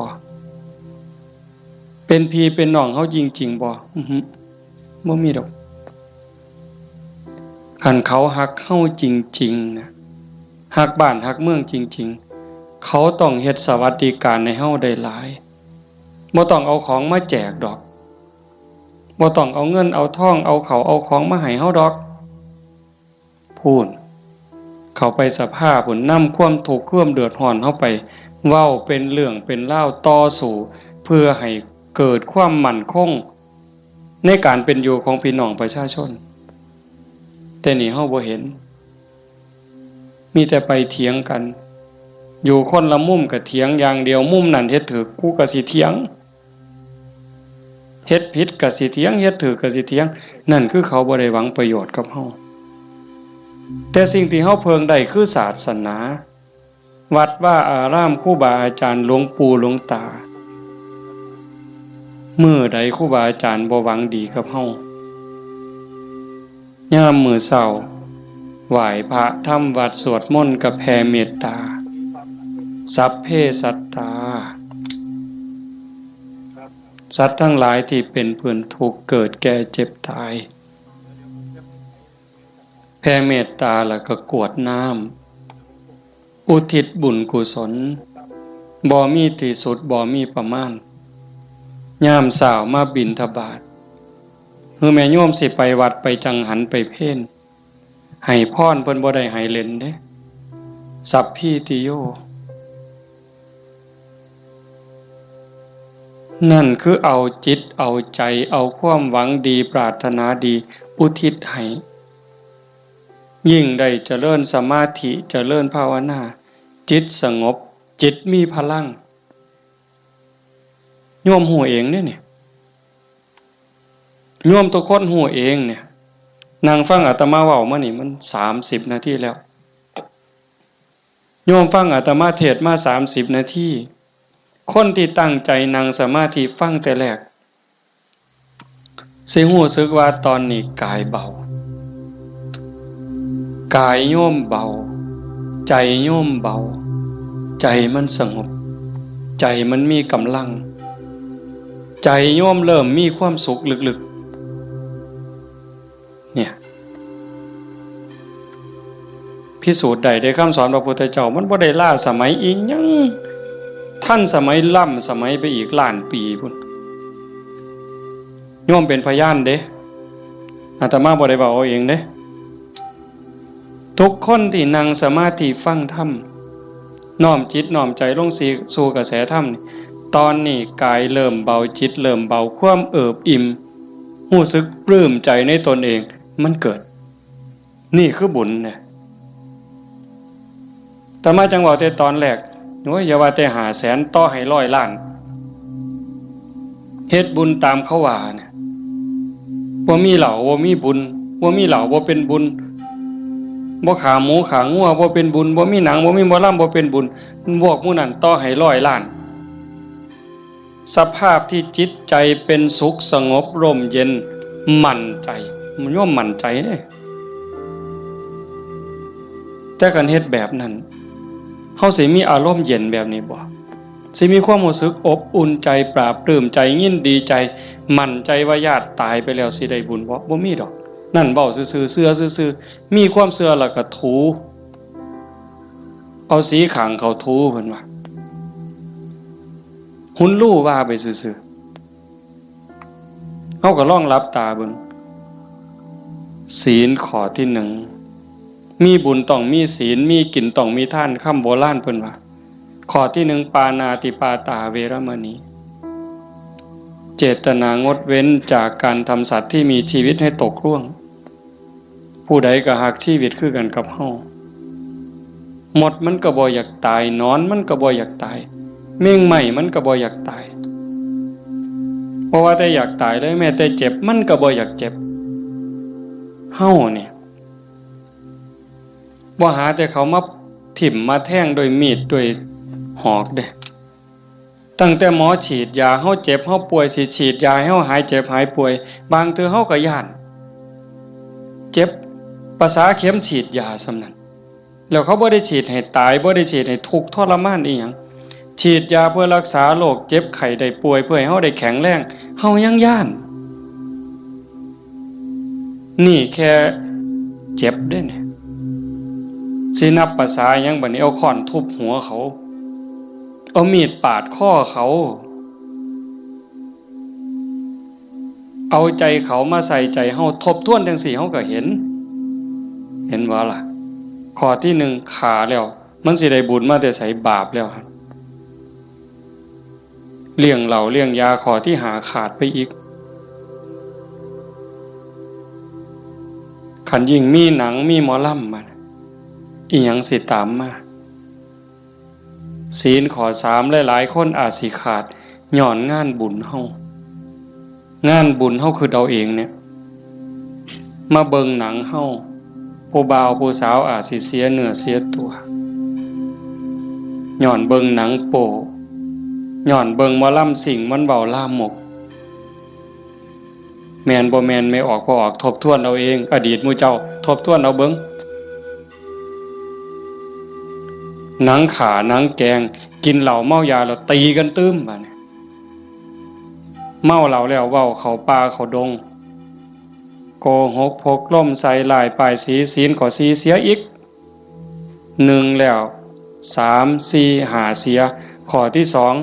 เป็นพี่เป็นน้องเฮาจริงๆบ่ อื้อหือ บ่มีดอก คันเขาฮักเฮาจริงๆ นะ ฮักบ้านฮักเมืองจริงๆ เขาต้องเฮ็ดสวัสดิการให้เฮาได้หลาย บ่ต้องเอาของมาแจกดอก บ่ต้องเอาเงินเอาทอง เอาข้าวเอาของมาให้เฮาดอก พู้น เข้าไปสภาพู้น นำความทุกข์ความเดือดร้อนเฮาไป เว้าเป็นเรื่องเป็นราว ต่อสู้ เพื่อให้เกิดความมั่นคง ในการเป็นอยู่ของพี่น้องประชาชน แต่นี่เฮาบ่เห็น มีแต่ไปเถียงกัน อยู่คนละมุมก็เถียงอย่างเดียว มุมนั้นเฮ็ดถูก กูก็สิเถียง เฮ็ดผิดก็สิเถียง เฮ็ดถูกก็สิเถียง นั่นคือเขาบ่ได้หวังประโยชน์กับเฮา แต่สิ่งที่เฮาเพิ่งได้คือศาสนา วัดวาอาราม ครูบาอาจารย์ หลวงปู่หลวงตา มื้อใดครูบาอาจารย์บ่หวังดีกับเฮา ยามมื้อเช้า ไหว้พระทำวัตรสวดมนต์กับแผ่เมตตา สัพเพสัตตา สัตว์ทั้งหลายที่เป็นเพื่อนทุกข์เกิดแก่เจ็บตาย แผ่เมตตาแล้วก็กรวดน้ำ อุทิศบุญกุศล บ่มีที่สุด บ่มีประมาณ ยามเช้ามาบิณฑบาต คือแม่โยมสิไปวัดไปจังหันไปเพล ให้พรเพิ่นบ่ได้ให้เล่นเด้ สัพพีติโย นั่นคือเอาจิตเอาใจ เอาความหวังดีปรารถนาดีอุทิศให้ ยิ่งได้เจริญสมาธิเจริญภาวนา จิตสงบ จิตมีพลัง โยมฮู้เองเด้เนี่ย โยมทุกคนฮู้เองเนี่ย นั่งฟังอาตมาเว้ามานี่มันสามสิบนาทีแล้ว โยมฟังอาตมาเทศน์มาสามสิบนาที คนที่ตั้งใจนั่งสมาธิฟังแต่แรก สิฮู้สึกว่าตอนนี้กายเบา กายโยมเบา ใจโยมเบา ใจมันสงบ ใจมันมีกำลัง ใจโยมเริ่มมีความสุขลึกๆ เนี่ย พิสูจน์ได้เด้ คำสอนพระพุทธเจ้า มันบ่ได้ล้าสมัยอีหยัง ทันสมัยล้ำสมัยไปอีกล้านปีพุ้น โยมเป็นพยานเด้ อาตมาบ่ได้เว้าเอาเองเด้ ทุกคนที่นั่งสมาธิฟังธรรม น้อมจิตน้อมใจลงสู่กระแสธรรมนี่ ตอนนี้กายเริ่มเบา จิตเริ่มเบา ความเอิบอิ่ม ฮู้สึกปลื้มใจในตนเอง มันเกิด นี่คือบุญเนี่ย อาตมาจั่งเว้าแต่ตอนแรก โอ้ย อย่าว่าแต่ห้าแสน ต่อให้ร้อยล้าน เฮ็ดบุญตามเขาว่าเนี่ย บ่มีเหล้าบ่มีบุญ บ่มีเหล้าบ่เป็นบุญ บ่ฆ่าหมูฆ่างัวบ่เป็นบุญ บ่มีหนังบ่มีหมอลำบ่เป็นบุญ พวกหมู่นั้นต่อให้ร้อยล้าน สภาพที่จิตใจเป็นสุขสงบร่มเย็น มั่นใจ มันย่อมมั่นใจเด้ แต่การเฮ็ดแบบนั้น เฮาสิมีอารมณ์เย็นแบบนี้บ่ สิมีความรู้สึกอบอุ่นใจ ปลาบปลื้มใจ ยินดีใจ มั่นใจว่าญาติตายไปแล้วสิได้บุญบ่ บ่มีดอก นั่นเว้าซื่อๆ เชื่อซื่อๆ มีความเชื่อแล้วก็ถู เอาสีข้างเขาถูเพิ่นว่า หุนลู่ว่าไปซื่อๆ เฮาก็ลองหลับตาเบิ่ง ศีลข้อที่หนึ่ง มีบุญต้องมีศีล มีกินต้องมีทาน คำโบราณเพิ่นว่า ข้อที่หนึ่ง ปาณาติปาตาเวรมณี เจตนางดเว้นจากการทำสัตว์ที่มีชีวิตให้ตกร่วง ผู้ใดก็ฮักชีวิตคือกันกับเฮา มดมันก็บ่อยากตาย หนอนมันก็บ่อยากตาย แมงไหม้มันก็บ่อยากตาย บ่ว่าแต่อยากตายเลย แม้แต่เจ็บมันก็บ่อยากเจ็บ เฮาเนี่ย บ่หาแต่เขามาถิ่มมาแทงด้วยมีดด้วยหอกเด้ ตั้งแต่หมอฉีดยา เฮาเจ็บเฮาป่วย สิฉีดยาให้เฮาหายเจ็บหายป่วย บางเทื่อเฮาก็ย้าน เจ็บประสาเข็มฉีดยาส่ำนั้น แล้วเขาบ่ได้ฉีดให้ตาย บ่ได้ฉีดให้ทุกข์ทรมานอีหยัง ฉีดยาเพื่อรักษาโรคเจ็บไข้ได้ป่วย เพื่อให้เฮาได้แข็งแรง เฮายังย้าน นี่แค่เจ็บเด้เนี่ย สินับประสาหยังบัดนี้ เอาค้อนทุบหัวเขา เอามีดปาดคอเขา เอาใจเขามาใส่ใจเฮา ทบทวนจั่งซี้เฮาก็เห็น เห็นบ่ล่ะ ข้อที่หนึ่งฆ่าแล้ว มันสิได้บุญมาแต่ไส บาปแล้วหั่น เลี้ยงเหล้าเลี้ยงยาข้อที่ห้าขาดไปอีก คันยิ่งมีหนังมีหมอลำมา อีหยังสิตามมา ศีลข้อสามหลายๆคนอาจสิขาด ย้อนงานบุญเฮา งานบุญเฮาคิดเอาเองเนี่ย มาเบิ่งหนังเฮา ผู้บ่าวผู้สาวอาจสิเสียเนื้อเสียตัว ย้อนเบิ่งหนังโป๊ ย้อนเบิ่งหมอลำซิ่งมันเว้าลามก แม่นบ่แม่น แม่ออกบ่ออก ทบทวนเอาเอง อดีตหมู่เจ้า ทบทวนเอาเบิ่ง หนังฆ่าหนังแกล้ง กินเหล้าเมายาแล้วตีกันตื่มบาดนี้ เมาเหล้าแล้วเว้าเข้าป่าเข้าดง โกหกพกลมใส่ร้ายป้ายสี ศีลข้อสี่เสียอีก หนึ่งแล้ว สาม สี่ ห้า เสีย ข้อที่สอง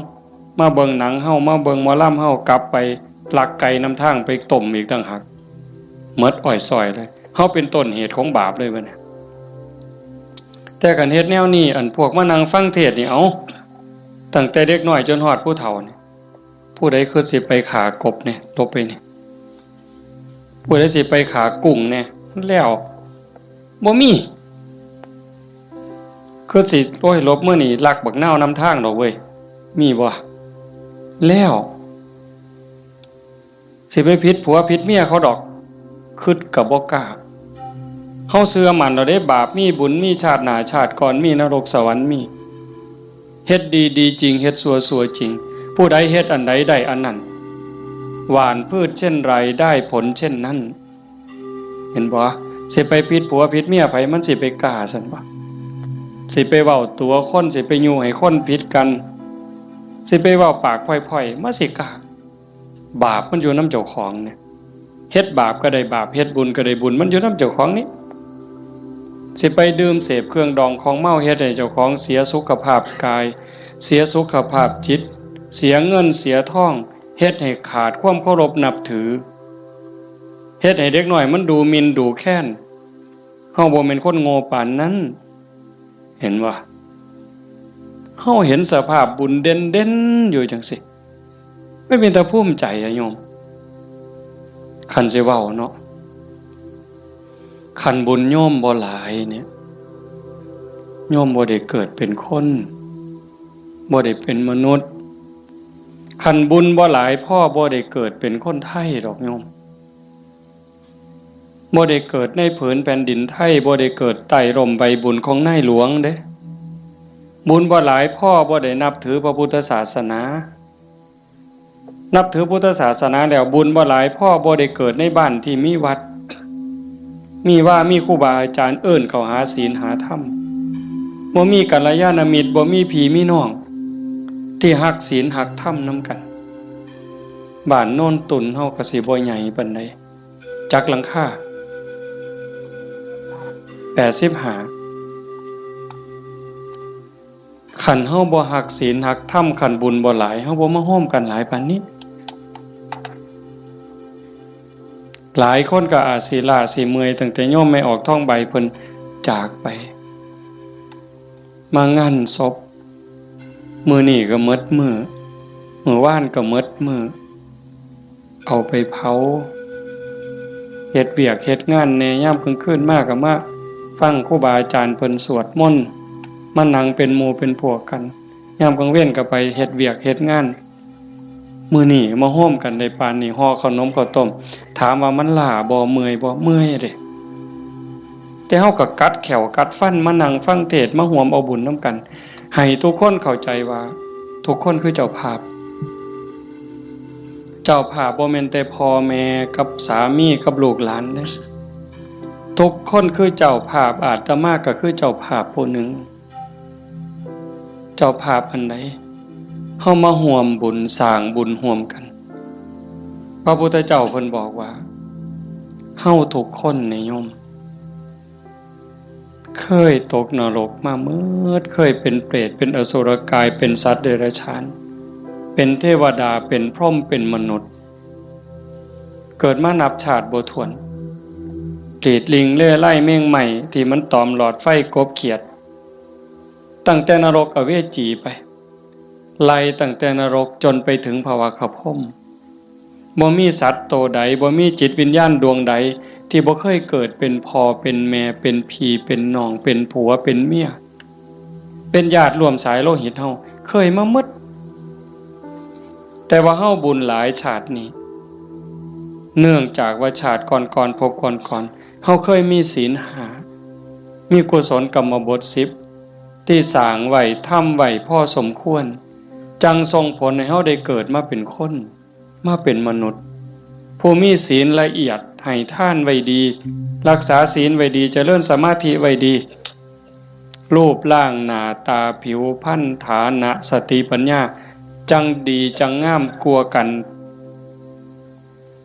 มาเบิ่งหนังเฮา มาเบิ่งหมอลำเฮา กลับไปลักไก่นำทางไปต้มอีกต่างหาก หมดอ้อยส้อยเลย เฮาเป็นต้นเหตุของบาปเลยบัดนี้ แต่คันเฮ็ดแนวนี้ อันพวกมานั่งฟังเทศน์นี่ เอ้า ตั้งแต่เด็กน้อยจนฮอดผู้เฒ่านี่ ผู้ใดคือสิไปฆ่ากบเนี่ย หลบไปนี่ ผู้ใดสิไปฆ่ากุ้งเนี่ย แล้ว บ่มี คือสิ โอ้ย หลบมื้อนี้ลักบักนาวนำทางดอกเว้ย มีบ่ แล้ว สิไปผิดผัวผิดเมียเขาดอก คิดก็บ่กล้า เฮาเชื่อมั่นแล้วเด้ บาปมีบุญมี ชาติหน้าชาติก่อนมี นรกสวรรค์มี เฮ็ดดีดีจริง เฮ็ดชั่วชั่วจริง ผู้ใดเฮ็ดอันใดได้อันนั้น หว่านพืชเช่นไรได้ผลเช่นนั้น เห็นบ่ สิไปผิดผัวผิดเมียไผ มันสิไปกล้าซั่นบ่ สิไปเว้าตั๋วคน สิไปยุให้คนผิดกัน สิไปเว้าปากพร่อยๆ มันสิกล้า บาปมันอยู่นำเจ้าของเนี่ย เฮ็ดบาปก็ได้บาป เฮ็ดบุญก็ได้บุญ มันอยู่นำเจ้าของนี่ สิไปดื่มเสพเครื่องดองของเมา เฮ็ดให้เจ้าของเสียสุขภาพกาย เสียสุขภาพจิต เสียเงินเสียทอง เฮ็ดให้ขาดความเคารพนับถือ เฮ็ดให้เด็กน้อยมันดูหมิ่นดูแคลน เฮาบ่แม่นคนโง่ปานนั้น เห็นบ่ เฮาเห็นสภาพบุญเด่นๆ อยู่จังซี่ มันเป็นตาภูมิใจอะโยม คันสิเว้าเนาะ คันบุญโยมบ่หลายเนี่ย โยมบ่ได้เกิดเป็นคน บ่ได้เป็นมนุษย์ คันบุญบ่หลายพอ บ่ได้เกิดเป็นคนไทยดอกโยม บ่ได้เกิดในผืนแผ่นดินไทย บ่ได้เกิดใต้ร่มใบบุญของนายหลวงเด้ บุญบ่หลายพอ บ่ได้นับถือพระพุทธศาสนา นับถือพุทธศาสนาแล้ว บุญบ่หลายพอ บ่ได้เกิดในบ้านที่มีวัด มีวา มีครูบาอาจารย์เอิ้นเข้าหาศีลหาธรรม บ่มีกัลยาณมิตร บ่มีพี่มีน้อง ที่ฮักศีลฮักธรรมนำกัน บ้านโนนตุ่นเฮาก็สิบ่ใหญ่ปานใด จักหลังคา แปดสิบห้า คันเฮาบ่ฮักศีลฮักธรรม คันบุญบ่หลาย เฮาบ่มาโฮมกันหลายปานนี้ หลายคนก็อาจสิล้าสิเมื่อย ตั้งแต่โยมแม่ออกทองใบเพิ่นจากไป มางานศพ มื้อนี้ก็หมดมื้อ มื้อวานก็หมดมื้อ เอาไปเผา เฮ็ดเวียกเฮ็ดงานแหน่ ยามกลางคืนมาก็มาฟังครูบาอาจารย์เพิ่นสวดมนต์ มานั่งเป็นหมู่เป็นพวกกัน ยามกลางเว็นก็ไปเฮ็ดเวียกเฮ็ดงาน มื้อนี้มาโฮมกันได้ปานนี้ ห่อขนมข้าวต้ม ถามว่ามันล้าบ่ เมื่อยบ่ เมื่อยเด้ แต่เฮาก็กัดแข้วกัดฟันมานั่งฟังเทศน์ มาร่วมเอาบุญนำกัน ให้ทุกคนเข้าใจว่าทุกคนคือเจ้าภาพ เจ้าภาพบ่แม่นแต่พ่อแม่กับสามีกับลูกหลานเด้ ทุกคนคือเจ้าภาพ อาตมาก็คือเจ้าภาพผู้หนึ่ง เจ้าภาพอันใด เฮามาร่วมบุญสร้างบุญร่วมกัน พระพุทธเจ้าเพิ่นบอกว่า เฮาทุกคนนี่โยม เคยตกนรกมาหมด เคยเป็นเปรต เป็นอสุรกาย เป็นสัตว์เดรัจฉาน เป็นเทวดา เป็นพรหม เป็นมนุษย์ เกิดมานับชาติบ่ถ้วน กรีดลิงเล่ไล่แมงไหม้ที่มันตอมหลอดไฟกบเขียด ตั้งแต่นรกอเวจีไป ไล่ตั้งแต่นรกจนไปถึงภวคพรหม บ่มีสัตว์โตใด บ่มีจิตวิญญาณดวงใด ที่บ่เคยเกิดเป็นพ่อเป็นแม่ เป็นพี่เป็นน้อง เป็นผัวเป็นเมีย เป็นญาติร่วมสายโลหิตเฮา เคยมาหมด แต่ว่าเฮาบุญหลายชาตินี้ เนื่องจากว่าชาติก่อนๆ ภพก่อนๆ เฮาเคยมีศีลห้า มีกุศลกรรมบทสิบ ที่สร้างไว้ ทำไว้พอสมควร จั่งส่งผลให้เฮาได้เกิดมาเป็นคน มาเป็นมนุษย์ ผู้มีศีลละเอียด ให้ทานไว้ดี รักษาศีลไว้ดี เจริญสมาธิไว้ดี รูปร่างหน้าตาผิวพรรณ ฐานะ สติปัญญา จั่งดีจั่งงามกว่ากัน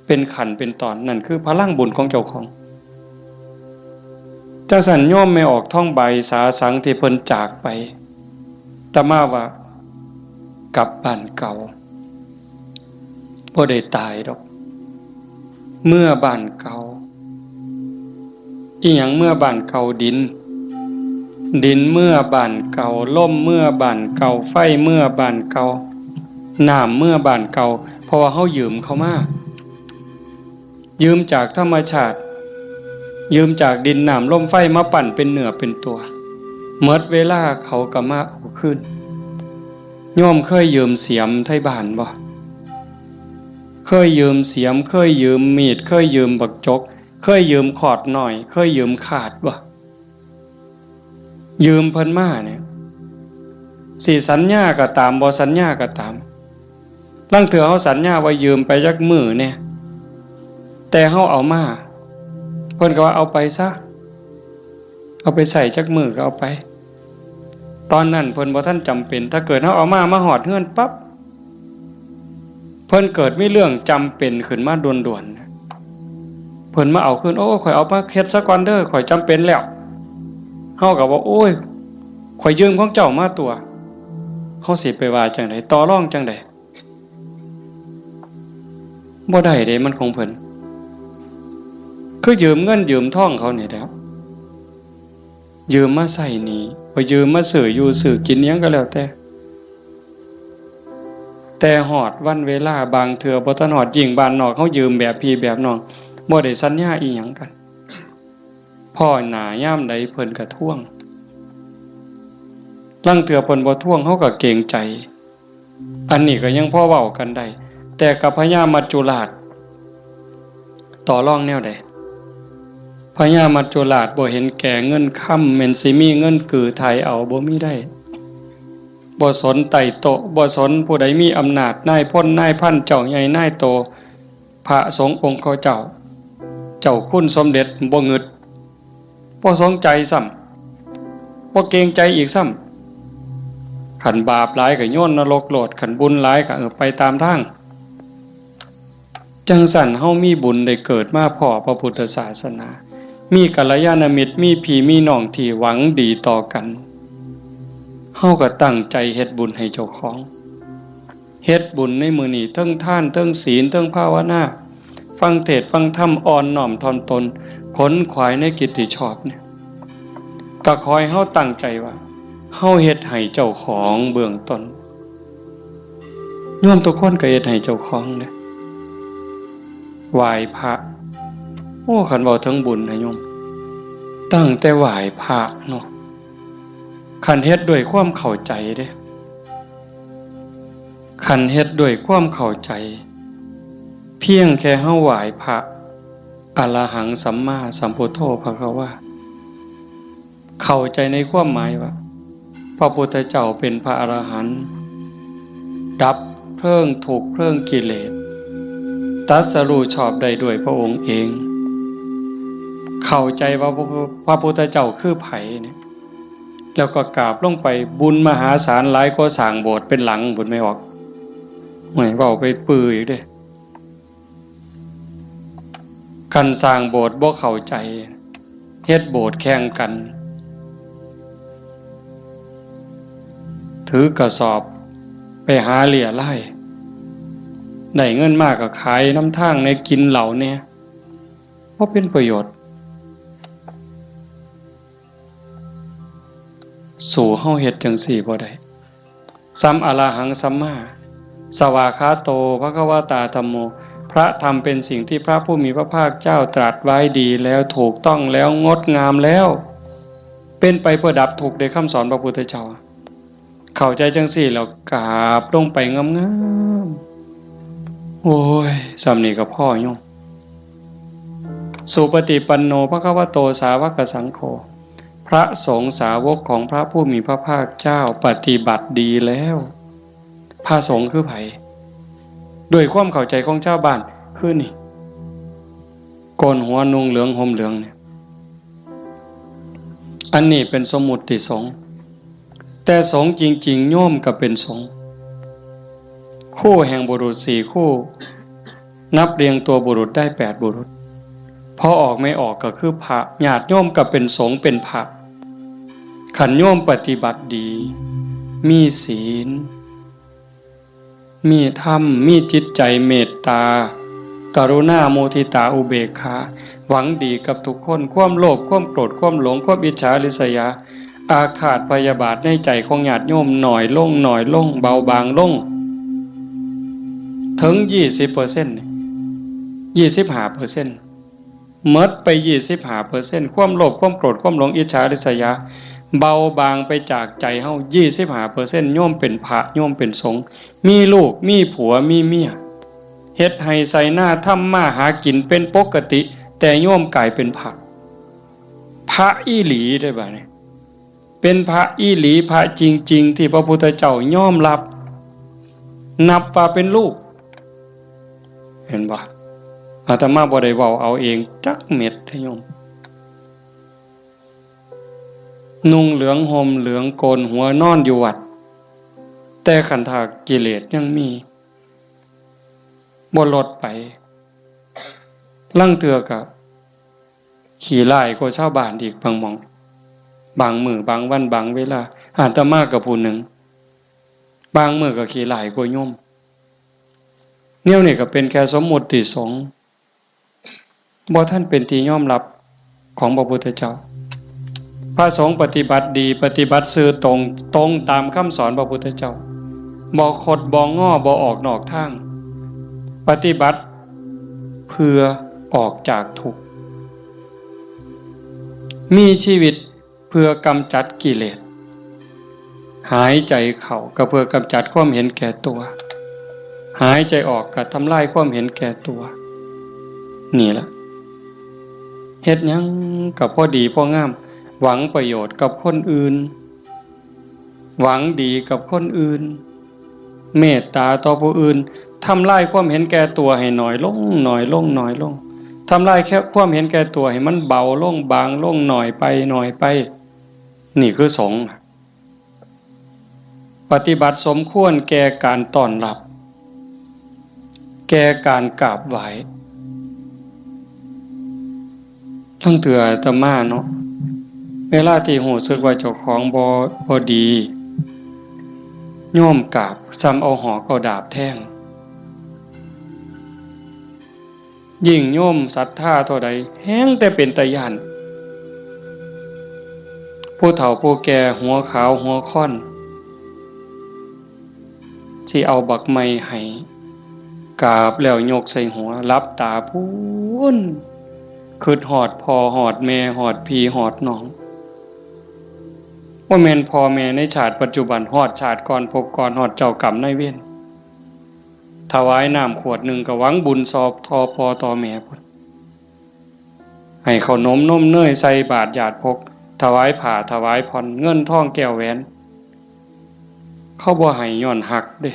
เป็นขั้นเป็นตอน นั่นคือพลังบุญของเจ้าของ จั่งซั้นโยมแม่ออกทองใบสาสังที่เพิ่นจากไป อาตมาว่ากลับบ้านเก่า บ่ได้ตายดอก เมือบ้านเก่า อิหยังเมือบ้านเก่า ดิน ดินเมือบ้านเก่า ลมเมือบ้านเก่า ไฟเมือบ้านเก่า น้ำเมือบ้านเก่า เพราะว่าเฮายืมเขามา ยืมจากธรรมชาติ ยืมจากดินน้ำลมไฟมาปั้นเป็นเนื้อเป็นตัว หมดเวลาเขาก็มาเอาคืน โยมเคยยืมเสียมไทบ้านบ่ เคยยืมเสียม เคยยืมมีด เคยยืมบักจก เคยยืมขอดน้อย เคยยืมคาดบ่ ยืมเพิ่นมาเนี่ย สิสัญญาก็ตาม บ่สัญญาก็ตาม ลางเทื่อเฮาสัญญาว่ายืมไปจักมื้อแหน่ แต่เฮาเอามา เพิ่นก็ว่าเอาไปซะ เอาไปใช้จักมื้อก็เอาไป ตอนนั้นเพิ่นบ่ทันจำเป็น ถ้าเกิดเฮาเอามา มาฮอดเฮือนปั๊บ เพิ่นเกิดมีเรื่องจำเป็นขึ้นมาด่วนๆ เพิ่นมาเอาคืน โอ้ ข้อยเอามาเฮ็ดซะก่อนเด้อ ข้อยจำเป็นแล้ว เฮาก็ว่า โอ้ย ข้อยยืมของเจ้ามาตัว เฮาสิไปว่าจั่งใด ต่อรองจั่งใด บ่ได้เด้ มันของเพิ่น คือยืมเงินยืมทองเขานี่แหละ ยืมมาใช้หนี้ บ่ยืมมาซื้ออยู่ซื้อกินอิหยังก็แล้วแต่ แต่ฮอดวันเวลา บางเทื่อบ่ทันฮอด ยิ่งบ้านนอกเฮายืมแบบพี่แบบน้อง บ่ได้สัญญาอิหยังกัน พ้อหน้ายามใดเพิ่นก็ทวง ลางเทื่อเพิ่นบ่ทวง เฮาก็เกรงใจ อันนี้ก็ยังพอเว้ากันได้ แต่กับพญามัจจุราช ต่อรองแนวใด พญามัจจุราชบ่เห็นแก่เงินคำ แม่นสิมีเงินกือไถ่เอา บ่มีได้ บ่สนไต่โต๊ะ บ่สนผู้ใดมีอำนาจ นายพล นายพัน เจ้าใหญ่ นายโต พระสงฆ์องค์เขาเจ้า เจ้าคุณสมเด็จ บ่งึด บ่สนใจซ้ำ บ่เกรงใจอีกซ้ำ คันบาปหลายก็โยนนรกโลด คันบุญหลายก็ เออ ไปตามทาง จั่งซั้นเฮามีบุญได้เกิดมาพ้อพระพุทธศาสนา มีกัลยาณมิตร มีพี่มีน้องที่หวังดีต่อกัน เฮาก็ตั้งใจเฮ็ดบุญให้เจ้าของ เฮ็ดบุญในมื้อนี้ เทิงทาน เทิงศีล เทิงภาวนา ฟังเทศน์ฟังธรรม อ่อนน้อมถ่อมตน ขนขวายในกิตติชอบเนี่ย ก็ขอให้เฮาตั้งใจว่า เฮาเฮ็ดให้เจ้าของเบื้องต้น โยมทุกคนก็เฮ็ดให้เจ้าของเด้ ไหว้พระ โอ้ คันเว้าถึงบุญนะโยม ตั้งแต่ไหว้พระเนาะ คันเฮ็ดด้วยความเข้าใจเด้ คันเฮ็ดด้วยความเข้าใจ เพียงแค่เฮาไหว้พระ อะระหังสัมมาสัมพุทโธภะคะวา เข้าใจในความหมายว่า พระพุทธเจ้าเป็นพระอรหันต์ ดับเพลิงทุกข์เพลิงกิเลส ตรัสรู้ชอบได้ด้วยพระองค์เอง เข้าใจว่าพระ พระพุทธเจ้าคือไผเนี่ย แล้วก็กราบลงไป บุญมหาศาลหลายกว่าสร้างโบสถ์เป็นหลัง บุญไม่ออก ไม่เว้าไปปื้ออีกเด้ คันสร้างโบสถ์บ่เข้าใจ เฮ็ดโบสถ์แข่งกัน ถือกระสอบไปหาเรี่ยไล่ ได้เงินมาก็ขายนำทางแหน่ กินเหล้าแหน่ บ่เป็นประโยชน์ สู้เฮาเฮ็ดจั่งซี้บ่ได้ สัมอะระหังสัมมา สวากขาโต ภะคะวะตา ธัมโม พระธรรมเป็นสิ่งที่พระผู้มีพระภาคเจ้าตรัสไว้ดีแล้ว ถูกต้องแล้ว งดงามแล้ว เป็นไปเพื่อดับทุกข์ ได้คำสอนพระพุทธเจ้า เข้าใจจั่งซี้แล้วกราบลงไปงามๆ โอ้ย ส่ำนี้ก็พอโยม สุปฏิปันโน ภะคะวะโต สาวกสังโฆ พระสงฆ์สาวกของพระผู้มีพระภาคเจ้าปฏิบัติดีแล้ว พระสงฆ์คือไผ ด้วยความเข้าใจของชาวบ้าน คือนี่ โกนหัวนุ่งเหลืองห่มเหลืองเนี่ย อันนี้เป็นสมมุติสงฆ์ แต่สงฆ์จริงๆ โยมก็เป็นสงฆ์ คู่แห่งบุรุษสี่คู่ นับเรียงตัวบุรุษได้แปดบุรุษ พอออกไม่ออกก็คือพระ ญาติโยมก็เป็นสงฆ์เป็นพระ คันโยมปฏิบัติดี มีศีล มีธรรม มีจิตใจเมตตา กรุณา มุทิตา อุเบกขา หวังดีกับทุกคน ความโลภ ความโกรธ ความหลง ความอิจฉาริษยา อาฆาตพยาบาทในใจของญาติโยมน้อยลง น้อยลง เบาบางลง ถึงยี่สิบเปอร์เซ็นต์ ยี่สิบห้าเปอร์เซ็นต์ หมดไปยี่สิบห้าเปอร์เซ็นต์ ความโลภ ความโกรธ ความหลง อิจฉาริษยา เบาบางไปจากใจเฮา ยี่สิบห้าเปอร์เซ็นต์ โยมเป็นพระ โยมเป็นสงฆ์ มีลูก มีผัว มีเมีย เฮ็ดไฮ่ไถนา ทำมาหากินเป็นปกติ แต่โยมกลายเป็นพระ พระอีหลีได้บ่เนี่ย เป็นพระอีหลี พระจริงๆ ที่พระพุทธเจ้ายอมรับ นับว่าเป็นลูก เห็นบ่ อาตมาบ่ได้เว้าเอาเองจักเม็ดเด้อโยม นุ่งเหลืองห่มเหลืองโกนหัวนอนอยู่วัด แต่คันถ้ากิเลสยังมี บ่ลดไป ลางเทื่อก็ขี้ร้ายกว่าชาวบ้านอีกบางหม่อง บางมื้อบางวันบางเวลา อาตมาก็ผู้หนึ่ง บางมื้อก็ขี้ร้ายกว่าโยม แนวนี้ก็เป็นแค่สมมุติสงฆ์ บ่ทันเป็นที่ยอมรับของพระพุทธเจ้า พระสงฆ์ปฏิบัติดี ปฏิบัติซื่อตรง ตรงตามคำสอนพระพุทธเจ้า บ่คดบ่งอ บ่ออกนอกทาง ปฏิบัติเพื่อออกจากทุกข์ มีชีวิตเพื่อกำจัดกิเลส หายใจเข้าก็เพื่อกำจัดความเห็นแก่ตัว หายใจออกก็ทำลายความเห็นแก่ตัว นี่ล่ะ เฮ็ดหยังก็พอดีพองาม หวังประโยชน์กับคนอื่น หวังดีกับคนอื่น เมตตาต่อผู้อื่น ทำลายความเห็นแก่ตัวให้น้อยลง น้อยลง น้อยลง ทำลายแค่ความเห็นแก่ตัวให้มันเบาลง บางลง น้อยไป น้อยไป นี่คือสงฆ์ ปฏิบัติสมควรแก่การต้อนรับ แก่การกราบไหว้ ลางเทื่ออาตมาเนาะ เวลาที่รู้สึกว่าเจ้าของบ่ บ่ดี โยมกราบ ส่ำเอาหอกเอาดาบแทง ยิ่งโยมศรัทธาเท่าใด แฮ่งแต่เป็นตาย้าน ผู้เฒ่าผู้แก่หัวขาวหัวค่อน สิเอาบักไม้ให้ กราบแล้วยกใส่หัว หลับตาพู้น คิดฮอดพ่อฮอดแม่ ฮอดพี่ฮอดน้อง บ่แม่นพ่อแม่ในชาติปัจจุบัน ฮอดชาติก่อนภพก่อน ฮอดเจ้ากรรมนายเวร ถวายน้ำขวดหนึ่งก็หวังบุญซอบต่อพ่อต่อแม่พุ้น ให้ขนมนมเนยใส่บาตรญาติพก ถวายผ้าถวายผ่อน เงินทองแก้วแหวน เขาบ่ให้ย้อนฮักเด้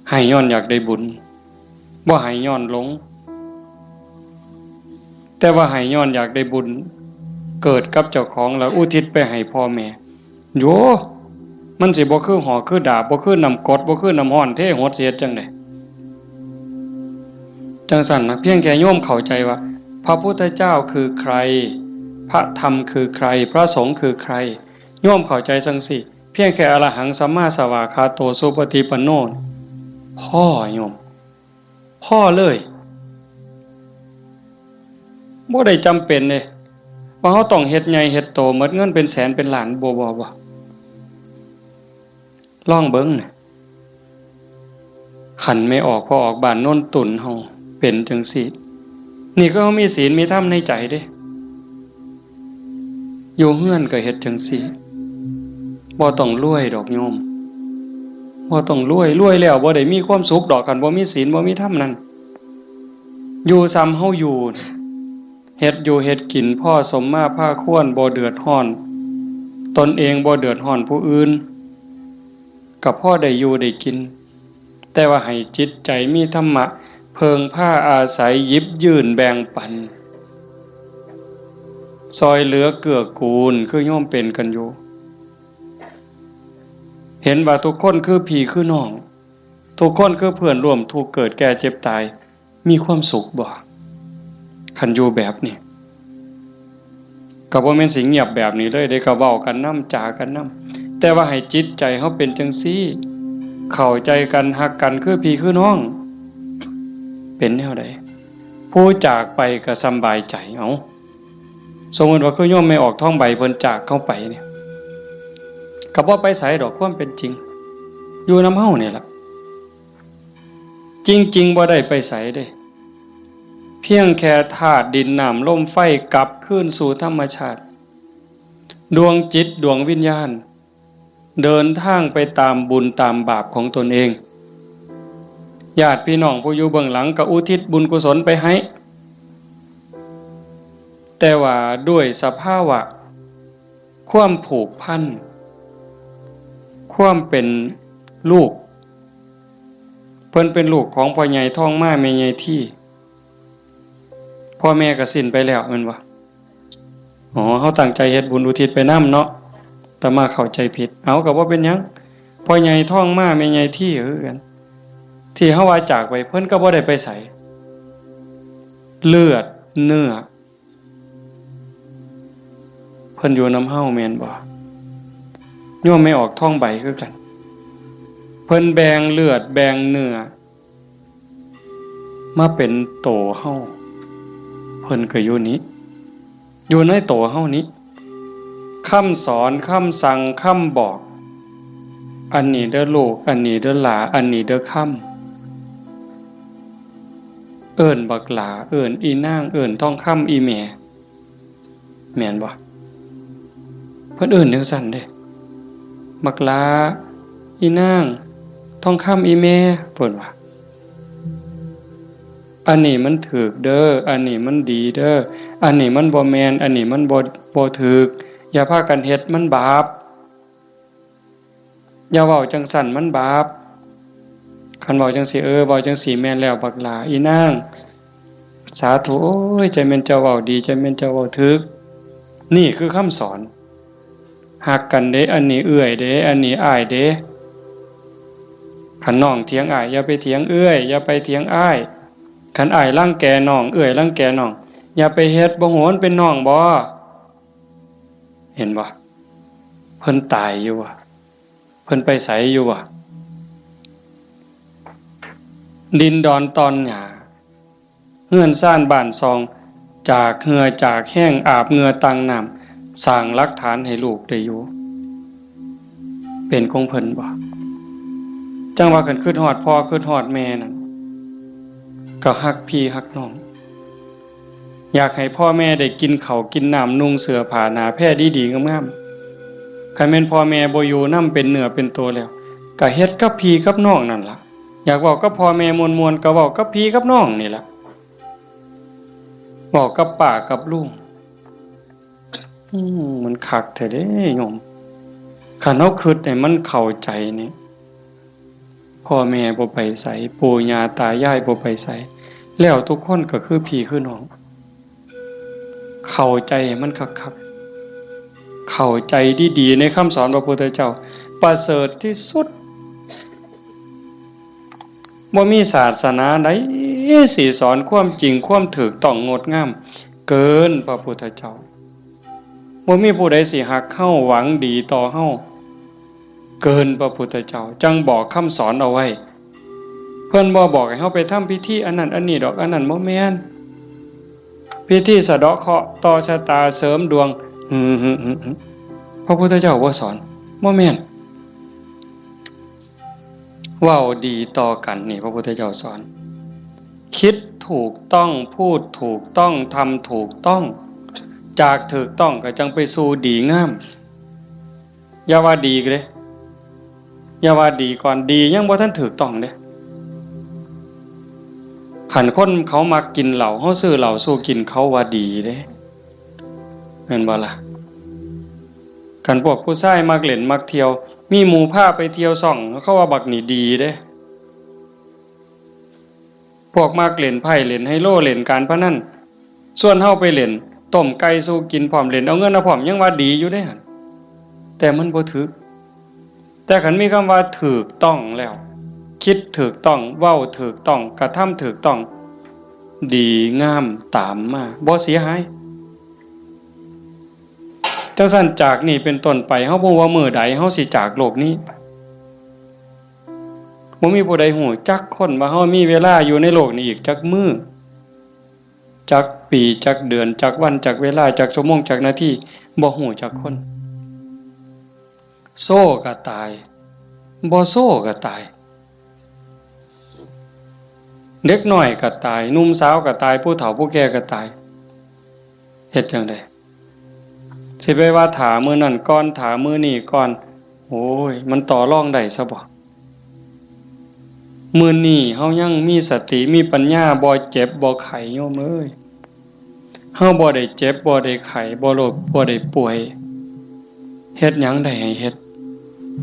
ให้ย้อนอยากได้บุญ บ่ให้ย้อนหลง แต่ว่าให้ย้อนอยากได้บุญ เกิดกับเจ้าของแล้วอุทิศไปให้พ่อแม่ โย มันสิบ่คือหอกคือดาบ บ่คือน้ำกรด บ่คือน้ำร้อนเทหด สิเฮ็ดจั่งใด จั่งซั้นนะ เพียงแค่โยมเข้าใจว่า พระพุทธเจ้าคือใคร พระธรรมคือใคร พระสงฆ์คือใคร โยมเข้าใจจั่งซี้ เพียงแค่อรหังสัมมาสวากขาโตสุปฏิปันโน พอโยม พอเลย บ่ได้จำเป็นเด้ ว่าเราต้องเฮ็ดใหญ่เฮ็ดโต หมดเงินเป็นแสนเป็นล้าน บ่ บ่ บ่ ลองเบิ่งนะ คันแม่ออกพ่อออกบ้านโนนตุ่นเฮาเป็นจั่งซี้ นี่คือเฮามีศีลมีธรรมในใจเด้ อยู่เฮือนก็เฮ็ดจั่งซี้ บ่ต้องรวยดอกโยม บ่ต้องรวย รวยแล้วบ่ได้มีความสุขดอก คันบ่มีศีลบ่มีธรรมนั่น อยู่ส่ำเฮาอยู่ เฮ็ดอยู่เฮ็ดกินพอสมมาพาควร บ่เดือดร้อนตนเอง บ่เดือดร้อนผู้อื่น ก็พอได้อยู่ได้กิน แต่ว่าให้จิตใจมีธรรมะ เพิ่งพาอาศัย หยิบยื่นแบ่งปัน ซอยเหลือเกื้อกูล คือโยมเป็นกันอยู่ เห็นว่าทุกคนคือพี่คือน้อง ทุกคนคือเพื่อนร่วมทุกข์เกิดแก่เจ็บตาย มีความสุขบ่ คันอยู่แบบนี้ ก็บ่แม่นสิเงียบแบบนี้เลยเด้ ก็เว้ากันนำ จากันนำ แต่ว่าให้จิตใจเฮาเป็นจั่งซี้ เข้าใจกัน ฮักกัน คือพี่คือน้อง เป็นแนวใด ผู้จากไปก็สำบายใจ เอ้า สมมุติว่าคือโยมแม่ออกทองใบเพิ่นจากเฮาไปเนี่ย ก็บ่ไปไสดอก ความเป็นจริง อยู่นำเฮานี่ล่ะ จริงๆ บ่ได้ไปไสเด้ เพียงแค่ธาตุดินน้ำลมไฟกลับคืนสู่ธรรมชาติ ดวงจิตดวงวิญญาณ เดินทางไปตามบุญตามบาปของตนเอง ญาติพี่น้องผู้อยู่เบื้องหลังก็อุทิศบุญกุศลไปให้ แต่ว่าด้วยสภาวะ ความผูกพัน ความเป็นลูก เพิ่นเป็นลูกของพ่อใหญ่ทองมาแม่ใหญ่ที พ่อแม่ก็สิ้นไปแล้วแม่นบ่ อ๋อ เฮาตั้งใจเฮ็ดบุญอุทิศไปนำเนาะ อาตมาเข้าใจผิด เอา ก็บ่เป็นหยัง พ่อใหญ่ทองมาแม่ใหญ่ทีคือกัน ที่เฮาว่าจากไป เพิ่นก็บ่ได้ไปไส เลือดเนื้อ เพิ่นอยู่นำเฮาแม่นบ่ โยมแม่ออกทองใบคือกัน เพิ่นแบ่งเลือดแบ่งเนื้อ มาเป็นโตเฮา เพิ่นก็อยู่นี้ อยู่ในโตเฮานี้ คำสอน คำสั่ง คำบอก อันนี้เด้อลูก อันนี้เด้อหล้า อันนี้เด้อคำ เอิ้นบักหล้า เอิ้นอีนาง เอิ้นทองคำอีแม่ แม่นบ่ เพิ่นเอิ้นจั่งซั้นเด้ บักหล้า อีนาง ทองคำอีแม่ เพิ่นว่า อันนี้มันถูกเด้อ อันนี้มันดีเด้อ อันนี้มันบ่แม่น อันนี้มันบ่ บ่ถูก อย่าพากันเฮ็ด มันบาป อย่าเว้าจั่งซั้น มันบาป คันเว้าจั่งซี้ เออ เว้าจั่งซี้แม่นแล้ว บักหล้า อีนาง สาธุ โอ้ย จั่งแม่นเจ้าเว้าดี จั่งแม่นเจ้าเว้าถูก นี่คือคำสอน ฮักกันเด้ อันนี้เอื้อยเด้ อันนี้อ้ายเด้ คันน้องเถียงอ้าย อย่าไปเถียงเอื้อย อย่าไปเถียงอ้าย คันอ้ายรังแกน้อง เอื้อยรังแกน้อง อย่าไปเฮ็ด บ่ฮู้มันเป็นน้องบ่ เห็นบ่ เพิ่นตายอยู่บ่ เพิ่นไปไสอยู่บ่ ดินดอนตอนหญ้า เฮือนซานบ้านซอง จากเหื่อจากแฮง อาบเหงื่อตั้งน้ำ สร้างหลักฐานให้ลูกได้อยู่ เป็นของเพิ่นบ่ จั่งว่าคันคิดฮอดพ่อคิดฮอดแม่นั่น ก็ฮักพี่ฮักน้อง อยากให้พ่อแม่ได้กินข้าวกินน้ำ นุ่งเสื้อผ้าหน้าแพรดีๆงามๆ คันแม่นพ่อแม่บ่อยู่นำเป็นเนื้อเป็นตัวแล้ว ก็เฮ็ดกับพี่กับน้องนั่นล่ะ อยากเว้ากับพ่อแม่ม่วนๆ ก็เว้ากับพี่กับน้องนี่ล่ะ เว้ากับป้ากับลุง อืม มันคักแท้เด้โยม คันเฮาคิดให้มันเข้าใจนี่ พ่อแม่บ่ไปไส ปู่ย่าตายายบ่ไปไส แล้วทุกคนก็คือพี่คือน้อง เข้าใจให้มันคักๆ เข้าใจดีๆ ในคำสอนพระพุทธเจ้า ประเสริฐที่สุด บ่มีศาสนาใดสิสอนความจริงความถูกต้องงดงาม เกินพระพุทธเจ้า บ่มีผู้ใดสิฮักเฮาหวังดีต่อเฮา เกินพระพุทธเจ้า จั่งบอกคำสอนเอาไว้ เพิ่นบ่บอกให้เฮาไปทำพิธีอันนั้นอันนี้ดอก อันนั้นบ่แม่น พิธีสะเดาะเคราะห์ต่อชะตาเสริมดวง หึๆๆๆ พระพุทธเจ้าบ่สอน บ่แม่น เว้าดีต่อกันนี่พระพุทธเจ้าสอน คิดถูกต้อง พูดถูกต้อง ทำถูกต้อง จากถูกต้องก็จั่งไปสู่ดีงาม อย่าว่าดีเด้ อย่าว่าดีก่อน ดียังบ่ทันถูกต้องเด้ คันคนเขามักกินเหล้า เฮาซื้อเหล้าสู่กิน เขาว่าดีเด้ แม่นบ่ล่ะ คันพวกผู้ชายมักเล่นมักเที่ยว มีหมู่พาไปเที่ยวซ่อง เขาว่าบักนี่ดีเด้ พวกมักเล่นไพ่เล่นไฮโลเล่นการพนัน ชวนเฮาไปเล่น ต้มไก่สู่กินพร้อม เล่นเอาเงินเอาพร้อม ยังว่าดีอยู่เด้หั่น แต่มันบ่ถืก แต่คันมีคำว่าถูกต้องแล้ว คิดถูกต้อง เว้าถูกต้อง กระทำถูกต้อง ดีงามตามมา บ่เสียหาย จั่งซั้นจากนี้เป็นต้นไป เฮาบ่ฮู้ว่ามื้อใดเฮาสิจากโลกนี้ไป บ่มีผู้ใดฮู้จักคนว่าเฮามีเวลาอยู่ในโลกนี้อีกจักมื้อ จักปี จักเดือน จักวัน จักเวลา จักชั่วโมง จักนาที บ่ฮู้จักคน โซก็ตาย บ่โซก็ตาย เด็กน้อยก็ตาย หนุ่มสาวก็ตาย ผู้เฒ่าผู้แก่ก็ตาย เฮ็ดจั่งใด สิไปว่าถ้ามื้อนั้นก่อน ถ้ามื้อนี้ก่อน โอ้ย มันต่อรองได้ซะบ่ มื้อนี้เฮายังมีสติ มีปัญญา บ่เจ็บ บ่ไข้ โยมเอ้ย เฮาบ่ได้เจ็บ บ่ได้ไข้ บ่โรค บ่ได้ป่วย เฮ็ดหยังได้ให้เฮ็ด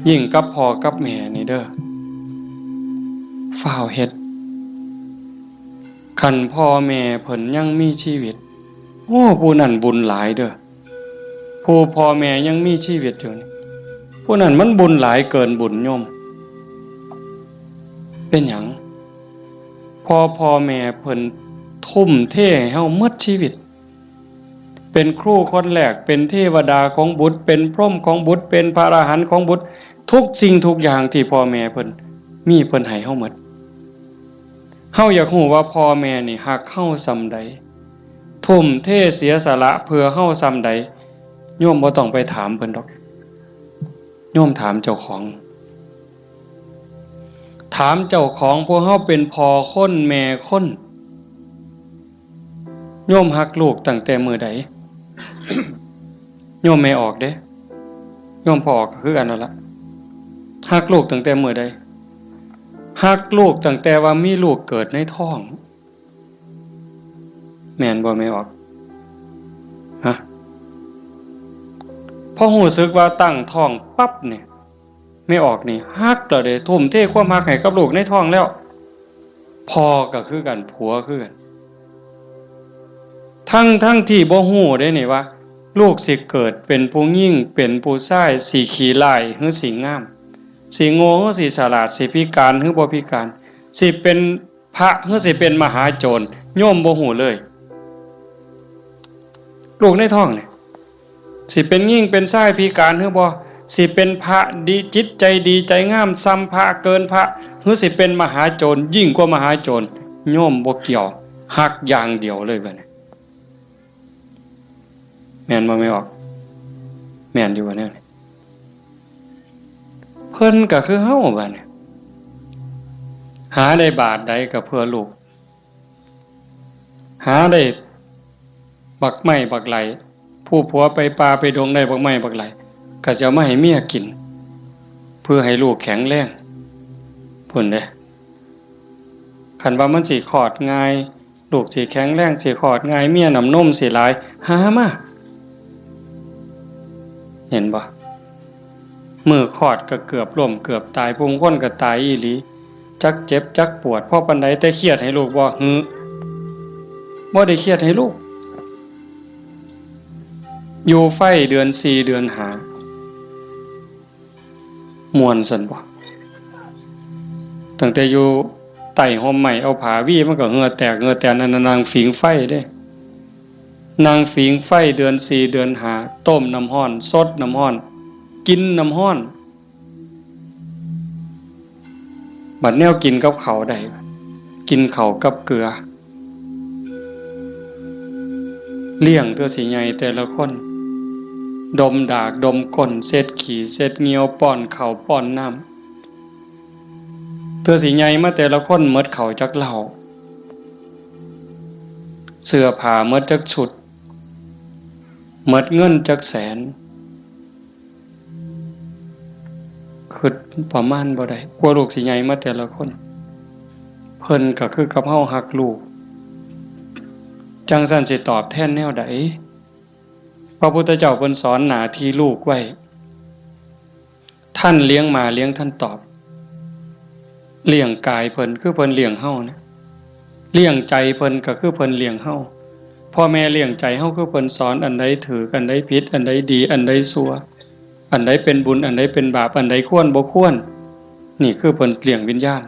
ยิ่งกับพ่อกับแม่นี่เด้อ ฟ้าวเฮ็ด คันพ่อแม่เพิ่นยังมีชีวิต โอ้ ผู้นั้นบุญหลายเด้อ ผู้พ่อแม่ยังมีชีวิตอยู่นี่ ผู้นั้นมันบุญหลายเกินบุญโยม เป็นหยัง พ่อ พ่อแม่เพิ่นทุ่มเทให้เฮาหมดชีวิต เป็นครูคนแรก เป็นเทวดาของบุตร เป็นพรหมของบุตร เป็นพระอรหันต์ของบุตร ทุกสิ่งทุกอย่างที่พ่อแม่เพิ่นมี เพิ่นให้เฮาหมด เฮาอยากฮู้ว่าพ่อแม่นี่ฮักเฮาส่ำใด ทุ่มเทเสียสละเพื่อเฮาส่ำใด โยมบ่ต้องไปถามเพิ่นดอก โยมถามเจ้าของ ถามเจ้าของ พวกเฮาเป็นพ่อคนแม่คน โยมฮักลูกตั้งแต่มื้อใด โยมแม่ออกเด้ โยมพ่อออกก็คือกันนั่นละ ฮักลูกตั้งแต่มื้อใด ฮักลูกตั้งแต่ว่ามีลูกเกิดในท้อง แม่นบ่แม่ออก ฮะ พอรู้สึกว่าตั้งท้องปั๊บเนี่ย แม่ออกนี่ฮักแล้วเด้ ทุ่มเทความฮักให้กับลูกในท้องแล้ว พ่อก็คือกัน ผัวคือกัน ทั้งๆที่บ่ฮู้เด้นี่ว่า ลูกสิเกิดเป็นผู้หญิง เป็นผู้ชาย สิขี้ร้ายหรือสิงาม สิโง่หรือสิฉลาด สิพิการหรือบ่พิการ สิเป็นพระหรือสิเป็นมหาโจร โยมบ่ฮู้เลย ลูกในท้องนี่ สิเป็นหญิงเป็นชายพิการหรือบ่ สิเป็นพระดี จิตใจดีใจงามส่ำพระ เกินพระ หรือสิเป็นมหาโจร ยิ่งกว่ามหาโจร โยมบ่เกี่ยว ฮักอย่างเดียวเลยบัดนี้ แม่นบ่แม่ออก แม่นอยู่บ่แนวนี้ เพิ่นก็คือเฮาบัดนี้ หาได้บาทใดก็เพื่อลูก หาได้บักไม้บักไหล ผู้ผัวไปป่าไปดงได้บักไม้บักไหล ก็สิเอามาให้เมียกิน เพื่อให้ลูกแข็งแรง พุ้นเด้ คันว่ามันสิคลอดง่าย ลูกสิแข็งแรง สิคลอดง่าย เมียน้ำนมสิหลาย หามา เห็นบ่ มื้อคลอดก็เกือบล้มเกือบตาย ผู้คนก็ตายอีหลี จักเจ็บจักปวด พอปานใด แต่เครียดให้ลูกบ่ หือ บ่ได้เครียดให้ลูก อยู่ไฟเดือนสี่เดือนห้า ม่วนซั่นบ่ ตั้งแต่อยู่ใต้ฮ่มไม้ เอาผ้าวีมันก็เหงื่อแตกเหงื่อแตน นั่นน่ะนั่งผิงไฟเด้ นั่งผิงไฟเดือนสี่เดือนห้า ต้มน้ำร้อน สดน้ำร้อน กินน้ำร้อน บัดแนวกินกับข้าวได้ กินข้าวกับเกลือ เลี้ยงเทื่อสิใหญ่แต่ละคน ดมดากดมก้น เช็ดขี้เช็ดเหยี่ยว ป้อนข้าวป้อนน้ำ เทื่อสิใหญ่มาแต่ละคนหมดข้าวจักเล่า เสื้อผ้าหมดจักชุด หมดเงินจักแสน คิดประมาณบ่ได้ กว่าลูกสิใหญ่มาแต่ละคน เพิ่นก็คือกับเฮาฮักลูก จั่งซั้นสิตอบแทนแนวใด พระพุทธเจ้าเพิ่นสอนหน้าที่ลูกไว้ ท่านเลี้ยงมาเลี้ยงท่านตอบ เลี้ยงกายเพิ่นคือเพิ่นเลี้ยงเฮาเนี่ย เลี้ยงใจเพิ่นก็คือเพิ่นเลี้ยงเฮา พ่อแม่เลี้ยงใจเฮาคือเพิ่นสอนอันใดถูก อันใดผิด อันใดดี อันใดชั่ว อันใดเป็นบุญ อันใดเป็นบาป อันใดควรบ่ควร นี่คือเพิ่นเลี้ยงวิญญาณ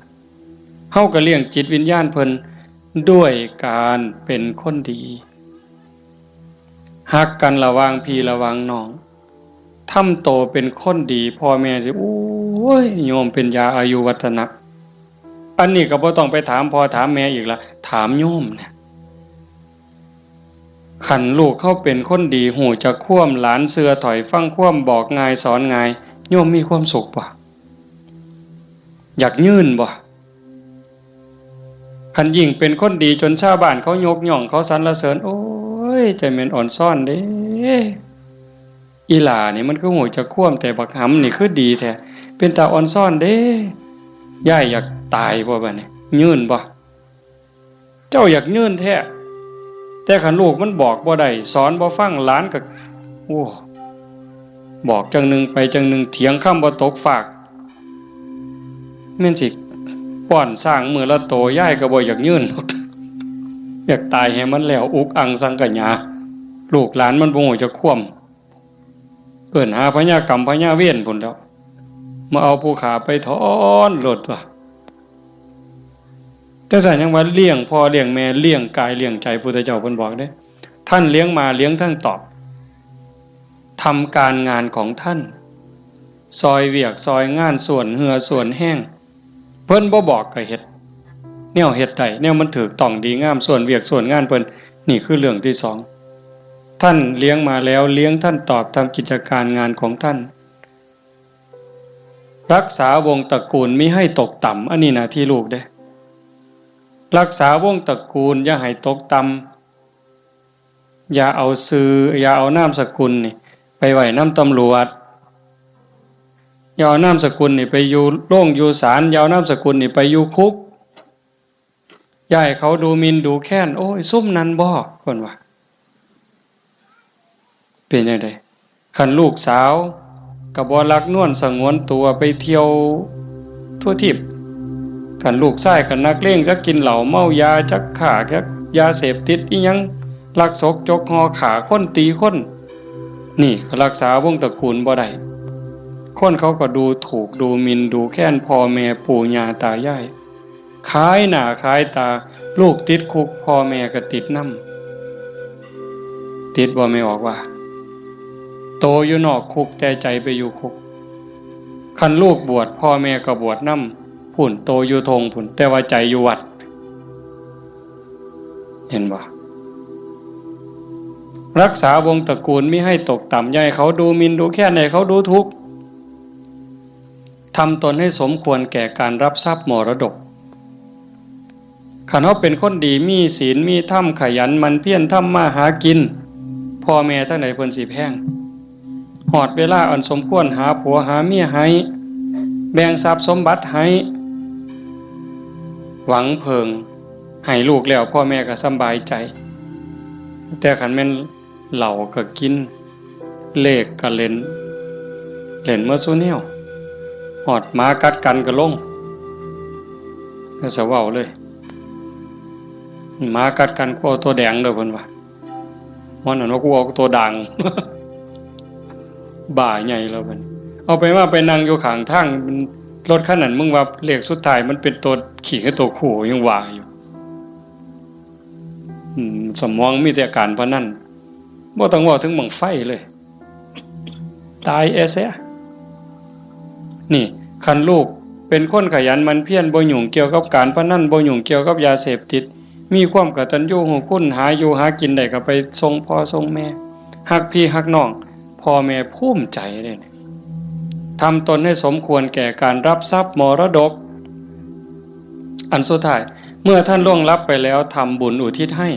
เฮาก็เลี้ยงจิตวิญญาณเพิ่นด้วยการเป็นคนดี ฮักกันระหว่างพี่ระหว่างน้อง ทำโตเป็นคนดี พ่อแม่สิ โอ้ย โยมเป็นยาอายุวัฒนะ อันนี้ก็บ่ต้องไปถามพ่อถามแม่อีกละ ถามโยมเนี่ย คันลูกเฮาเป็นคนดี ฮู้จักความ หลานเชื่อถ้อยฟังความ บอกง่ายสอนง่าย โยมมีความสุขบ่ อยากยืนบ่ คันยิ่งเป็นคนดีจนชาวบ้านเขายกย่อง เขาสรรเสริญ โอ้ย ใจแม่นอ่อนซ้อนเด้ อีหล่านี่มันคือฮู้จักความ แต่บักหำนี่คือดีแท้ เป็นตาอ่อนซ้อนเด้ ยายอยากตายบ่บัดนี้ ยืนบ่ เจ้าอยากยืนแท้ แต่คันลูกมันบอกบ่ได้ สอนบ่ฟัง หลานก็ โอ้ บอกจั่งหนึ่งไปจั่งหนึ่ง เถียงคำบ่ตกฟาก แม่นสิป้อนช้างมื้อละโต ยายก็บ่อยากยืน อยากตายให้มันแล้ว อุกอังสังขยา ลูกหลานมันบ่ฮู้จักความ เอิ้นหาพญากรรมพญาเวรพุ้นแหล้ว มาเอาผู้ฆ่าไปถอนโลดตั๊ว จั่งซั้นยังว่าเลี้ยงพ่อเลี้ยงแม่ เลี้ยงกายเลี้ยงใจ พุทธเจ้าเพิ่นบอกเด้ ท่านเลี้ยงมาเลี้ยงทั้งตอบ ทำการงานของท่าน ซอยเวียกซอยงาน ส่วนเหื่อส่วนแฮง เพิ่นบ่บอกก็เฮ็ด แนวเฮ็ดได้ แนวมันถูกต้องดีงาม ส่วนเวียกส่วนงานเพิ่น นี่คือเรื่องที่สอง ท่านเลี้ยงมาแล้ว เลี้ยงท่านตอบ ทำกิจการงานของท่าน รักษาวงศ์ตระกูลมิให้ตกต่ำ อันนี้หน้าที่ลูกเด้ รักษาวงศ์ตระกูลอย่าให้ตกต่ำ อย่าเอาชื่อ อย่าเอานามสกุลนี่ไปไว้นำตำรวจ อย่าเอานามสกุลนี่ไปอยู่โรงอยู่ศาล อย่าเอานามสกุลนี่ไปอยู่คุก อย่าให้เขาดูหมิ่นดูแคลน โอ้ย ซุมนั้นบ่ เพิ่นว่า เป็นจั่งใด คันลูกสาวก็บ่ลักนวลสงวนตัวไปเที่ยวทั่วทิพย์ คันลูกชายก็นักเลง จักกินเหล้าเมายา จักค้า จักยาเสพติดอิหยัง ลักซกจกห่อ ฆ่าคนตีคน นี่ก็รักษาวงศ์ตระกูลบ่ได้ คนเขาก็ดูถูกดูหมิ่นดูแคลนพ่อแม่ปู่ย่าตายาย ขายหน้าขายตา ลูกติดคุก พ่อแม่ก็ติดนำ ติดบ่แม่ออกว่า โตอยู่นอกคุกแต่ใจไปอยู่คุก คันลูกบวช พ่อแม่ก็บวชนำ พุ้น โตอยู่ท่งพุ้น แต่ว่าใจอยู่วัด เห็นบ่ รักษาวงศ์ตระกูลมิให้ตกต่ำ อย่าให้เขาดูหมิ่นดูแคลน ให้เขาดูถูก ทำตนให้สมควรแก่การรับทรัพย์มรดก คันเฮาเป็นคนดี มีศีล มีธรรม ขยันหมั่นเพียรทำมาหากิน พ่อแม่ทั้งหลายเพิ่นสิแพง ฮอดเวลาอันสมควร หาผัวหาเมียให้ แบ่งทรัพย์สมบัติให้ หวังเพิ่ง ให้ลูกแล้ว พ่อแม่ก็สำบายใจ แต่คันแม่น เหล้าก็กิน เลขก็เล่น เล่นหมดซุแนว ฮอดหมากัดกันก็ลง ก็สะเว้าเลย หมากัดกัน กูเอาตัวแดงเด้อ เพิ่นว่า มันนั่นว่า กูเอาตัวด่าง บ้าใหญ่แล้วบัดนี้ เอาไปว่าไปนั่งอยู่ข้างทาง รถคันนั้น มึงว่าเลขสุดท้ายมันเป็นตัวขี้กับตัวคู่ ยังว่าอยู่ อืม สมองมีแต่การพนัน บ่ต้องเว้าถึงบั้งไฟเลย ตายแอเสีย นี่ คันลูกเป็นคนขยันหมั่นเพียร บ่ยุ่งเกี่ยวกับการพนัน บ่ยุ่งเกี่ยวกับยาเสพติด มีความกตัญญูรู้คุณ หาอยู่หากินได้ก็ไปส่งพ่อส่งแม่ ฮักพี่ฮักน้อง พ่อแม่ภูมิใจเด้ ทำตนให้สมควรแก่การรับทรัพย์มรดก อันสุดท้าย เมื่อท่านล่วงลับไปแล้ว ทำบุญอุทิศให้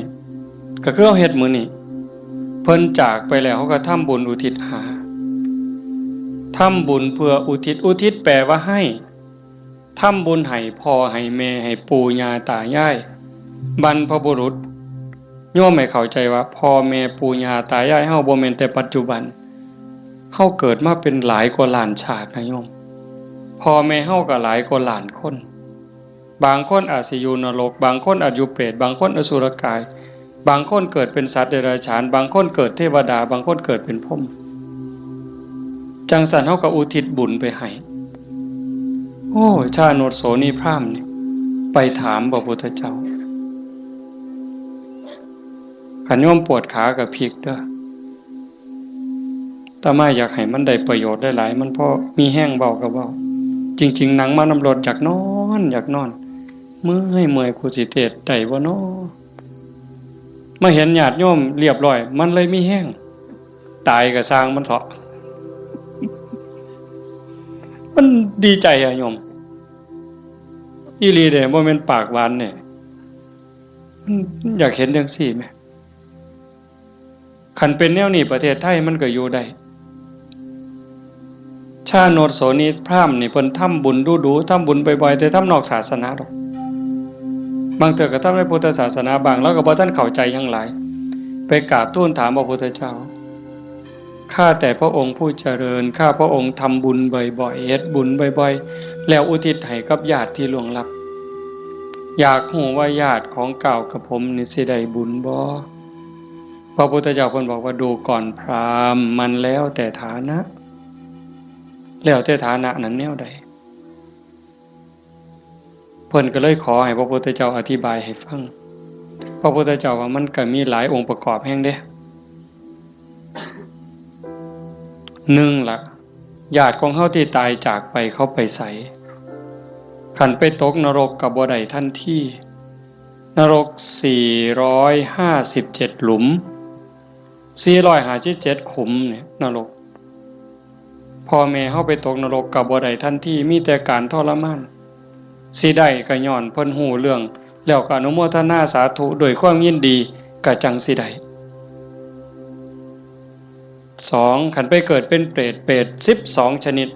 ก็คือเฮาเฮ็ดมื้อนี้ เพิ่นจากไปแล้ว เฮาก็ทำบุญอุทิศหา ทำบุญเพื่ออุทิศ อุทิศแปลว่าให้ ทำบุญให้พ่อให้แม่ ให้ปู่ย่าตายาย บรรพบุรุษ โยมให้เข้าใจว่าพ่อแม่ปู่ย่าตายายเฮาบ่แม่นแต่ปัจจุบัน เฮาเกิดมาเป็นหลายกว่าล้านชาตินะโยม พ่อแม่เฮาก็หลายกว่าล้านคน บางคนอาจสิอยู่นรก บางคนอาจอยู่เปรต บางคนอสุรกาย บางคนเกิดเป็นสัตว์เดรัจฉาน บางคนเกิดเทวดา บางคนเกิดเป็นพรหม จั่งซั้นเฮาก็อุทิศบุญไปให้ โอ้ย ชาโนชโสนีพราหมณ์นี่ ไปถามพระพุทธเจ้า คันโยมปวดขาก็พลิกเด้อ อาตมาอยากให้มันได้ประโยชน์หลายๆ มันพอมีแฮงเว้าก็เว้า จริงๆ นั่งมานำรถอยากนอน อยากนอน เมื่อย เมื่อย กูสิเทศน์ได้บ่น้อ มาเห็นญาติโยมเรียบร้อย มันเลยมีแฮง ตายก็ซ่างมันเถาะ มันดีใจอะโยม อีหลีเด้ บ่แม่นปากหวานเด้ มันอยากเห็นจั่งซี้แหม คันเป็นแนวนี้ประเทศไทยมันก็อยู่ได้ ชาโนชโสนีพราหมณ์นี่เพิ่นทำบุญดู๋ๆ ทำบุญบ่อยๆ แต่ทำนอกศาสนาดอก บางเทื่อก็ทำในพุทธศาสนาบ้าง แล้วก็บ่ทันเข้าใจหยังหลาย ไปกราบทูลถามพระพุทธเจ้า ข้าแต่พระองค์ผู้เจริญ ข้าพระองค์ทำบุญบ่อยๆ เฮ็ดบุญบ่อยๆ แล้วอุทิศให้กับญาติที่ล่วงลับ อยากฮู้ว่าญาติของก้าวกับผมนี่สิได้บุญบ่ พระพุทธเจ้าเพิ่นบอกว่า ดูก่อนพราหมณ์ มันแล้วแต่ฐานะ แล้วแต่ฐานะนั้นแนวใด เพิ่นก็เลยขอให้พระพุทธเจ้าอธิบายให้ฟัง พระพุทธเจ้าว่ามันก็มีหลายองค์ประกอบแฮงเด้ หนึ่งละ ญาติของเฮาที่ตายจากไปเขาไปไส คันไปตกนรกก็บ่ได้ทันที นรกสี่ร้อยห้าสิบเจ็ดหลุม สี่ร้อยห้าสิบเจ็ดขุมเนี่ยนรก พ่อแม่เฮาไปตกนรกก็บ่ได้ทันที มีแต่การทรมาน สิได้ก็ย้อนเพิ่นฮู้เรื่อง แล้วก็อนุโมทนาสาธุด้วยความยินดี ก็จั่งสิได้ สอง คันไปเกิดเป็นเปรต เปรตสิบสองชนิด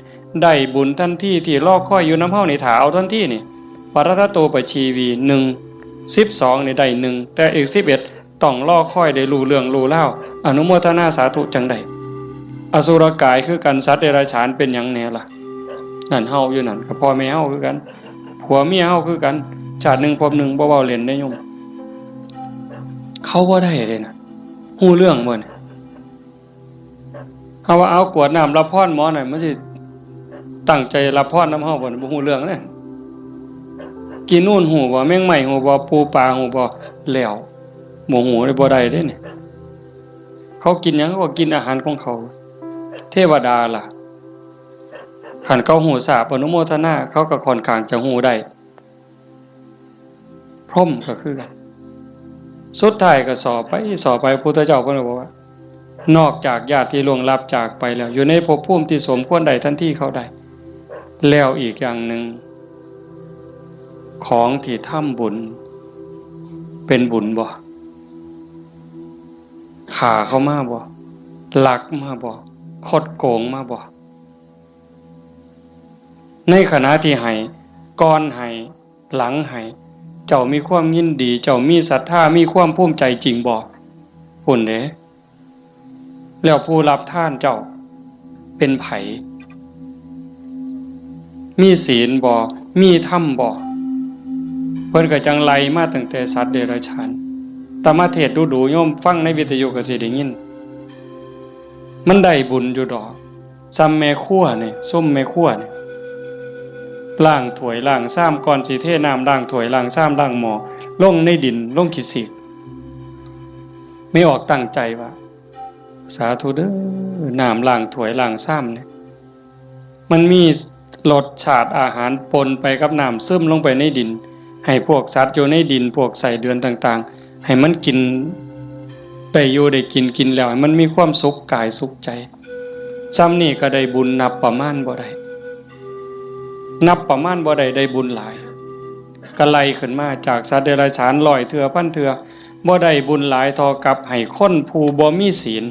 ได้บุญทันที ที่รอคอยอยู่นำเฮานี่ ถ้าเอาทันทีนี่ ปรัตตโตปชีวี หนึ่ง สิบสองนี่ได้หนึ่ง แต่อีกสิบเอ็ด ต้องรอคอยได้รู้เรื่องรู้ราว อนุโมทนาสาธุจั่งได้ อสุรกายคือกัน สัตว์เดรัจฉานเป็นหยังแหน่ล่ะ นั่นเฮาอยู่นั่น ก็พ่อแม่เฮาคือกัน ผัวเมียเฮาคือกัน ชาติหนึ่งภพหนึ่ง บ่เว้าเล่นเด้โยม เขาบ่ได้เด้นะ ฮู้เรื่องบ่เนี่ย เฮาว่าเอากรวดน้ำรับพรหมอนั่น มันสิตั้งใจรับพรนำเฮาบ่เนี่ย บ่ฮู้เรื่องเด้ กินนู่นฮู้บ่ แมงไม้ฮู้บ่ ปูปลาฮู้บ่ แล้ว บ่ฮู้เลย บ่ได้เด้เนี่ย เขากินหยัง เขาก็กินอาหารของเขา เทวดาล่ะ คันเขาฮู้ทราบอนุโมทนา เขาก็ค่อนข้างจะฮู้ได้ พรหมก็คือกัน สุดท้ายก็สอบไป สอบไป พุทธเจ้าเพิ่นก็บอกว่า นอกจากญาติที่ล่วงลับจากไปแล้ว อยู่ในภพภูมิที่สมควรได้ทันทีเขาได้ แล้วอีกอย่างหนึ่ง ของที่ทำบุญ เป็นบุญบ่ ฆ่าเขามาบ่ ลักมาบ่ คดโกงมาบ่ ในขณะที่ให้ ก่อนให้ หลังให้ เจ้ามีความยินดี เจ้ามีศรัทธา มีความภูมิใจจริงบ่ พุ้นเด้ แล้วผู้รับทานเจ้า เป็นไผ มีศีลบ่ มีธรรมบ่ เพิ่นก็จั่งไล่มาตั้งแต่สัตว์เดรัจฉาน อาตมาเทศน์ดู๋ๆ โยมฟังในวิทยุก็สิได้ยิน มันได้บุญอยู่ดอก ซ่ำแม่ครัวนี่ ซุมแม่ครัวนี่ ล้างถ้วยล้างชาม ก่อนสิเทน้ำล้างถ้วยล้างชามล้างหม้อ ลงในดิน ลงขี้สีก แม่ออกตั้งใจว่า สาธุเด้อ น้ำล้างถ้วยล้างชามเนี่ย มันมีรสชาติอาหารปนไปกับน้ำ ซึมลงไปในดิน ให้พวกสัตว์อยู่ในดิน พวกไส้เดือนต่างๆ ให้มันกิน ได้อยู่ได้กิน กินแล้วให้มันมีความสุขกายสุขใจ ซ่ำนี่ก็ได้บุญนับประมาณบ่ได้ นับประมาณบ่ได้ ได้บุญหลาย ก็ไล่ขึ้นมาจากสัตว์เดรัจฉานร้อยเทื่อพันเทื่อ บ่ได้บุญหลายเท่ากับให้คนผู้บ่มีศีล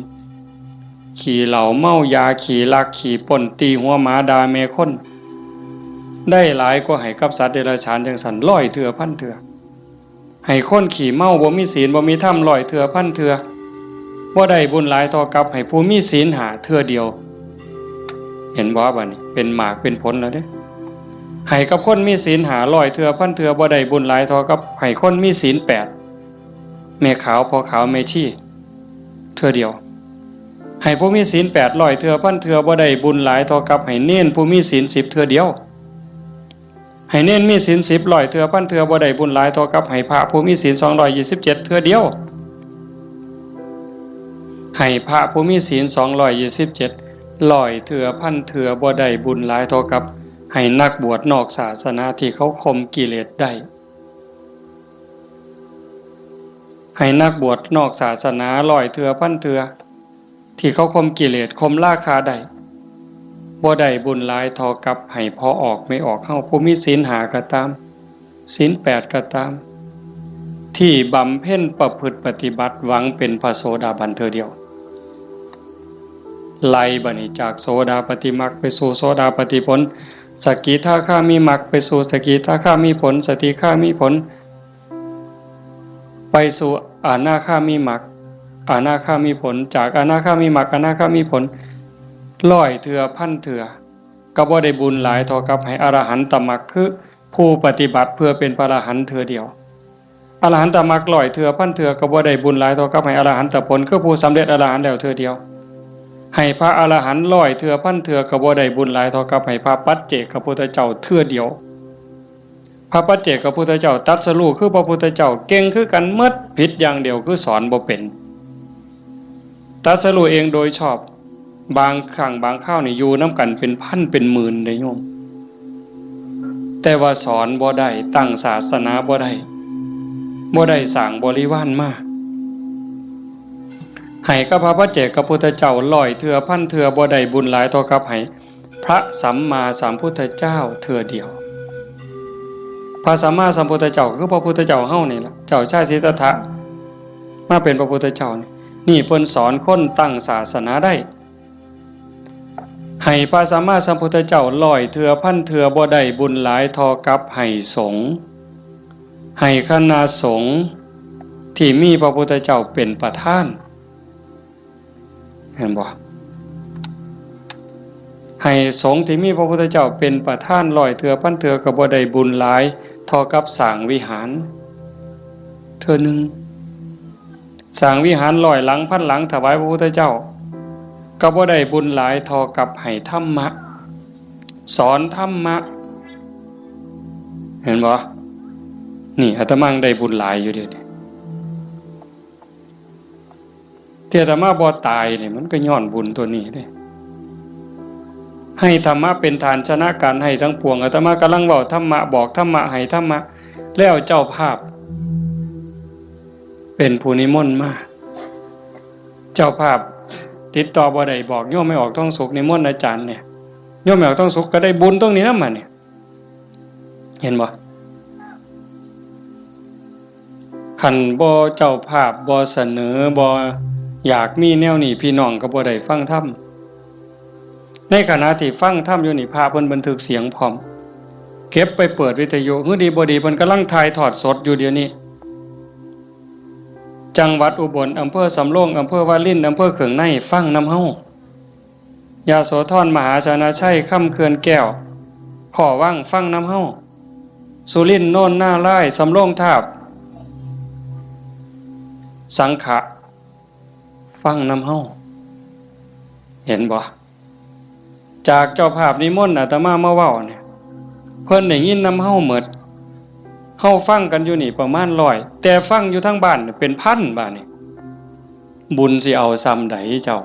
ขี้เหล้าเมายา ขี้ลักขี้ปล้น ตีหัวหมาด่าแม่คน ได้หลายกว่าให้กับสัตว์เดรัจฉานจั่งซั้นร้อยเทื่อพันเทื่อ ให้คนขี้เมาบ่มีศีลบ่มีธรรมร้อยเทื่อพันเทื่อ บ่ได้บุญหลายเท่ากับให้ผู้มีศีลห้าเทื่อเดียว เห็นบ่ บัดนี้เป็นหมากเป็นผลแล้วเด้ ให้กับคนมีศีลห้าร้อยเทื่อพันเทื่อ บ่ได้บุญหลายเท่ากับให้คนมีศีลแปด แม่ขาวพ่อขาวแม่ชีเทื่อเดียว ให้ผู้มีศีลแปดร้อยเทื่อพันเทื่อบ่ได้บุญหลายเท่ากับให้เณรผู้มีศีลสิบเทื่อเดียว ให้เณรมีศีลสิบร้อยเทื่อพันเทื่อบ่ได้บุญหลายเท่ากับให้พระผู้มีศีลสองร้อยยี่สิบเจ็ดเทื่อเดียว ให้พระผู้มีศีลสองร้อยยี่สิบเจ็ดร้อยเทื่อพันเทื่อบ่ได้บุญหลายเท่ากับให้นักบวชนอกศาสนาที่เขาข่มกิเลสได้ ให้นักบวชนอกศาสนาร้อยเทื่อพันเทื่อที่เขาข่มกิเลสข่มราคะได้ บ่ได้บุญหลายเท่ากับให้พ่อออกแม่ออกเฮาผู้มีศีลห้าก็ตาม ศีลแปดก็ตาม ที่บำเพ็ญประพฤติปฏิบัติหวังเป็นพระโสดาบันเทื่อเดียว ไล่บัดนี้จากโสดาปัตติมรรคไปสู่โสดาปัตติผล สกิทาคามิมรรคไปสู่สกิทาคามิผล สกิทาคามิผล ไปสู่อนาคามิมรรค อนาคามิผล จากอนาคามิมรรค อนาคามิผล ร้อยเทื่อพันเทื่อ ก็บ่ได้บุญหลายเท่ากับให้อรหันตมรรค คือผู้ปฏิบัติเพื่อเป็นพระอรหันต์เทื่อเดียว อรหันตมรรคร้อยเทื่อพันเทื่อก็บ่ได้บุญหลายเท่ากับให้อรหันตผล คือผู้สำเร็จอรหันต์แล้วเทื่อเดียว ให้พระอรหันต์ร้อยเทื่อพันเทื่อก็บ่ได้บุญหลายเท่ากับให้พระปัจเจกพุทธเจ้าเทื่อเดียว พระปัจเจกพุทธเจ้าตรัสรู้คือพระพุทธเจ้าเก่งคือกันหมด ผิดอย่างเดียวคือสอนบ่เป็น ตรัสรู้เองโดยชอบ บางครั้งบางคราวนี่อยู่นำกันเป็นพันเป็นหมื่นเด้โยม แต่ว่าสอนบ่ได้ ตั้งศาสนาบ่ได้ บ่ได้สร้างบริวารมา ให้กับพระปัจเจกพุทธเจ้าร้อยเทื่อพันเทื่อบ่ได้บุญหลายเท่ากับให้พระสัมมาสัมพุทธเจ้าเทื่อเดียว พระสัมมาสัมพุทธเจ้าคือพระพุทธเจ้าเฮานี่ล่ะ เจ้าชายสิทธัตถะ มาเป็นพระพุทธเจ้านี่ นี่เพิ่นสอนคนตั้งศาสนาได้ ให้พระสัมมาสัมพุทธเจ้าร้อยเทื่อพันเทื่อบ่ได้บุญหลายเท่ากับให้สงฆ์ ให้คณะสงฆ์ที่มีพระพุทธเจ้าเป็นประธาน เห็นบ่ ให้สงฆ์ที่มีพระพุทธเจ้าเป็นประธานร้อยเทื่อพันเทื่อก็บ่ได้บุญหลายเท่ากับสร้างวิหาร เทื่อหนึ่ง สร้างวิหารร้อยหลังพันหลังถวายพระพุทธเจ้า ก็บ่ได้บุญหลายเท่ากับให้ธรรมะ สอนธรรมะ เห็นบ่ นี่อาตมาได้บุญหลายอยู่เด้ ที่อาตมาบ่ตายนี่มันก็ย้อนบุญตัวนี้เด้ ให้ธรรมะเป็นทานชนะการให้ทั้งปวง อาตมากำลังเว้าธรรมะ บอกธรรมะ ให้ธรรมะ แล้วเจ้าภาพ เป็นผู้นิมนต์มา เจ้าภาพติดต่อบ่ได้ บอกโยมแม่ออกทองสุขนิมนต์อาจารย์เนี่ย โยมแม่ออกทองสุขก็ได้บุญตรงนี้นำมาเนี่ย เห็นบ่ คันบ่เจ้าภาพบ่เสนอ บ่อยากมีแนวนี้ พี่น้องก็บ่ได้ฟังธรรม ในขณะที่ฟังธรรมอยู่นี่ พระเพิ่นบันทึกเสียงพร้อม เก็บไปเปิดวิทยุ หื้อดีบ่ดีเพิ่นกำลังถ่ายทอดสดอยู่เดี๋ยวนี้ จังหวัดอุบล อำเภอสำโรง อำเภอวาริน อำเภอเขืองใน ฟังนำเฮา ยโสธร มหาชนะชัย คำเขื่อนแก้ว ขอวัง ฟังนำเฮา สุรินทร์ โนนนารายณ์ สำโรงทาบ สังขะ ฟังนำเฮา เห็นบ่ จากเจ้าภาพนิมนต์อาตมามาเว้าเนี่ย เพิ่นได้ยินนำเฮาหมด เฮาฟังกันอยู่นี่ประมาณร้อย แต่ฟังอยู่ทางบ้านเนี่ยเป็นพันบาดนี่ บุญสิเอาส่ำใดเจ้า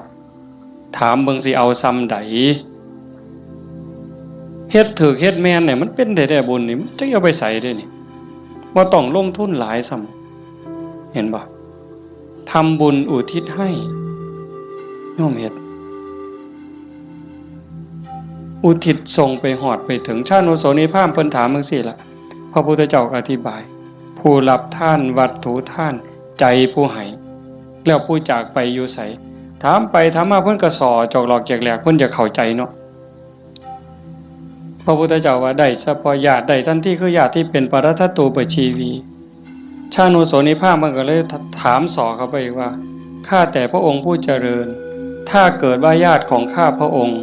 ถามเบิ่งสิเอาส่ำใด เฮ็ดถูกเฮ็ดแม่นเนี่ยมันเป็นแท้ๆ บุญนี่ มันจักเอาไปไสเด้นี่ บ่ต้องลงทุนหลายส่ำ เห็นบ่ ทำบุญอุทิศให้ โยมเฮ็ด อุทิศส่งไปฮอดไปถึง ชานุโสนีพราหมณ์เพิ่นถามจั่งซี้ล่ะ พระพุทธเจ้าก็อธิบาย ผู้รับทานวัตถุทาน ใจผู้ให้ แล้วผู้จากไปอยู่ไส ถามไปถามมาเพิ่นก็ส่อจอกหลอกแจกแหลก เพิ่นจะเข้าใจเนาะ พระพุทธเจ้าว่าได้เฉพาะญาติ ได้ทันทีคือญาติที่เป็นปรัตถตูปชีวี ชานุโสนีพราหมณ์มันก็เลยถามส่อเข้าไปอีกว่า ข้าแต่พระองค์ผู้เจริญ ถ้าเกิดว่าญาติของข้าพระองค์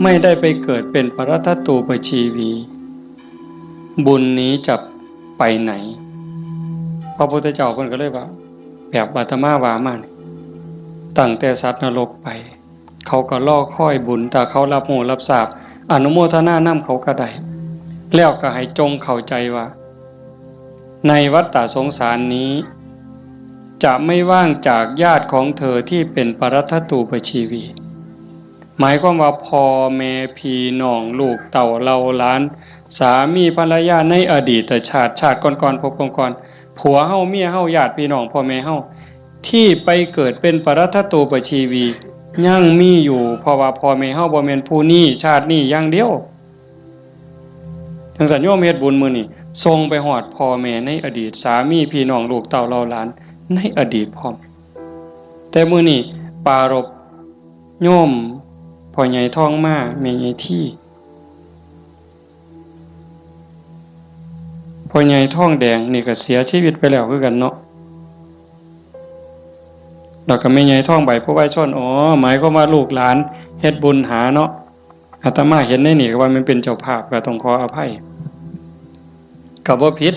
ไม่ได้ไปเกิดเป็นปรัตถตูปชีวี บุญนี้จะไปไหน ระพุทธเจ้าเพิ่นก็เลยว่า แบบอาตมาว่ามานี่ ตั้งแต่สัตว์นรกไป เขาก็รอคอยบุญ ถ้าเขารับรู้รับทราบ อนุโมทนานำเขาก็ได้ แล้วก็ให้จงเข้าใจว่า ในวัฏฏะสงสารนี้ จะไม่ว่างจากญาติของเธอที่เป็นปรัตถตูปชีวี หมายความว่าพ่อแม่พี่น้องลูกเต้าเหล่าหลาน สามีภรรยาในอดีตชาติ ชาติก่อนๆ ภพก่อนๆ ผัวเฮาเมียเฮาญาติพี่น้องพ่อแม่เฮา ที่ไปเกิดเป็นปรัตถตูปชีวี ยังมีอยู่ เพราะว่าพ่อแม่เฮาบ่แม่นผู้นี้ชาตินี้อย่างเดียว จังซั่นโยมเฮ็ดบุญมื้อนี้ ส่งไปฮอดพ่อแม่ในอดีต สามีพี่น้องลูกเต้าเหล่าหลานในอดีตพร้อม แต่มื้อนี้ปรารภโยมพ่อใหญ่ทองมา แม่ใหญ่ที พ่อใหญ่ทองแดงนี่ก็เสียชีวิตไปแล้วคือกันเนาะ แล้วก็แม่ใหญ่ทองใบผู้ไว้ชน อ๋อ หมายความว่าลูกหลานเฮ็ดบุญหาเนาะ อาตมาเห็นในนี่ก็ว่ามันเป็นเจ้าภาพ ก็ต้องขออภัย ก็บ่ผิด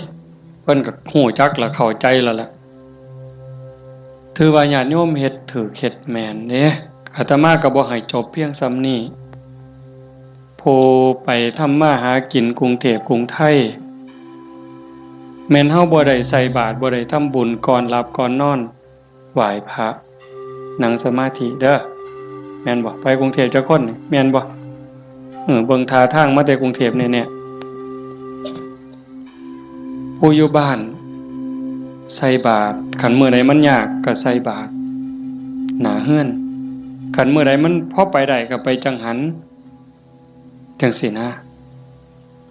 เพิ่นก็ฮู้จักและเข้าใจแล้วล่ะ ถือว่าญาติโยมเฮ็ดถูกเฮ็ดแม่นเด้ อาตมาก็บ่ให้จบเพียงส่ำนี้ ผู้ไปทำมาหากินกรุงเทพกรุงไทย แม่นเฮาบ่ได้ใส่บาตร บ่ได้ทำบุญ ก่อนหลับก่อนนอน ไหว้พระ นั่งสมาธิเด้อ แม่นบ่ ไปกรุงเทพจักคนนี่ แม่นบ่ เออ เบิ่งท่าทางมาแต่กรุงเทพแน่ๆ ผู้อยู่บ้านใส่บาตร คันมื้อใดมันยากก็ใส่บาตรหน้าเฮือน คันมื้อใดมันพอไปได้ก็ไปจังหัน จังซี้นะ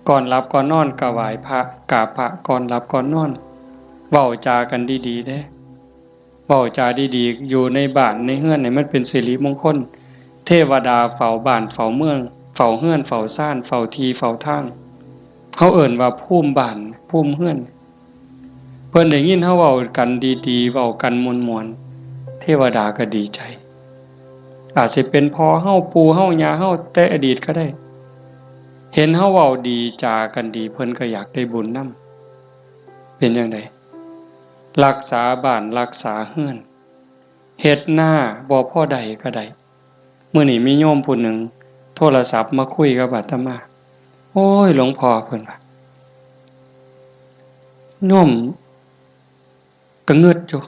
ก่อนหลับก่อนนอนก็ไหว้พระ กราบพระก่อนหลับก่อนนอน เว้าจากันดีๆ เด้ เว้าจาดีๆ อยู่ในบ้านในเฮือนให้มันเป็นสิริมงคล เทวดาเฝ้าบ้านเฝ้าเมือง เฝ้าเฮือนเฝ้าซาน เฝ้าที่เฝ้าทาง เฮาเอิ้นว่าภูมิบ้านภูมิเฮือน เพิ่นได้ยินเฮาเว้ากันดีๆ เว้ากันม่วนๆ เทวดาก็ดีใจ อาจสิเป็นพ่อเฮา ปู่เฮา ย่าเฮา แต่อดีตก็ได้ เห็นเฮาเว้าดีจากันดี เพิ่นก็อยากได้บุญนำ เป็นจั่งใด รักษาบ้านรักษาเฮือน เฮ็ดนาบ่พอได้ก็ได้ มื้อนี้มีโยมผู้หนึ่งโทรศัพท์มาคุยกับอาตมา โอ้ย หลวงพ่อ เพิ่นว่า โยมก็งึดอยู่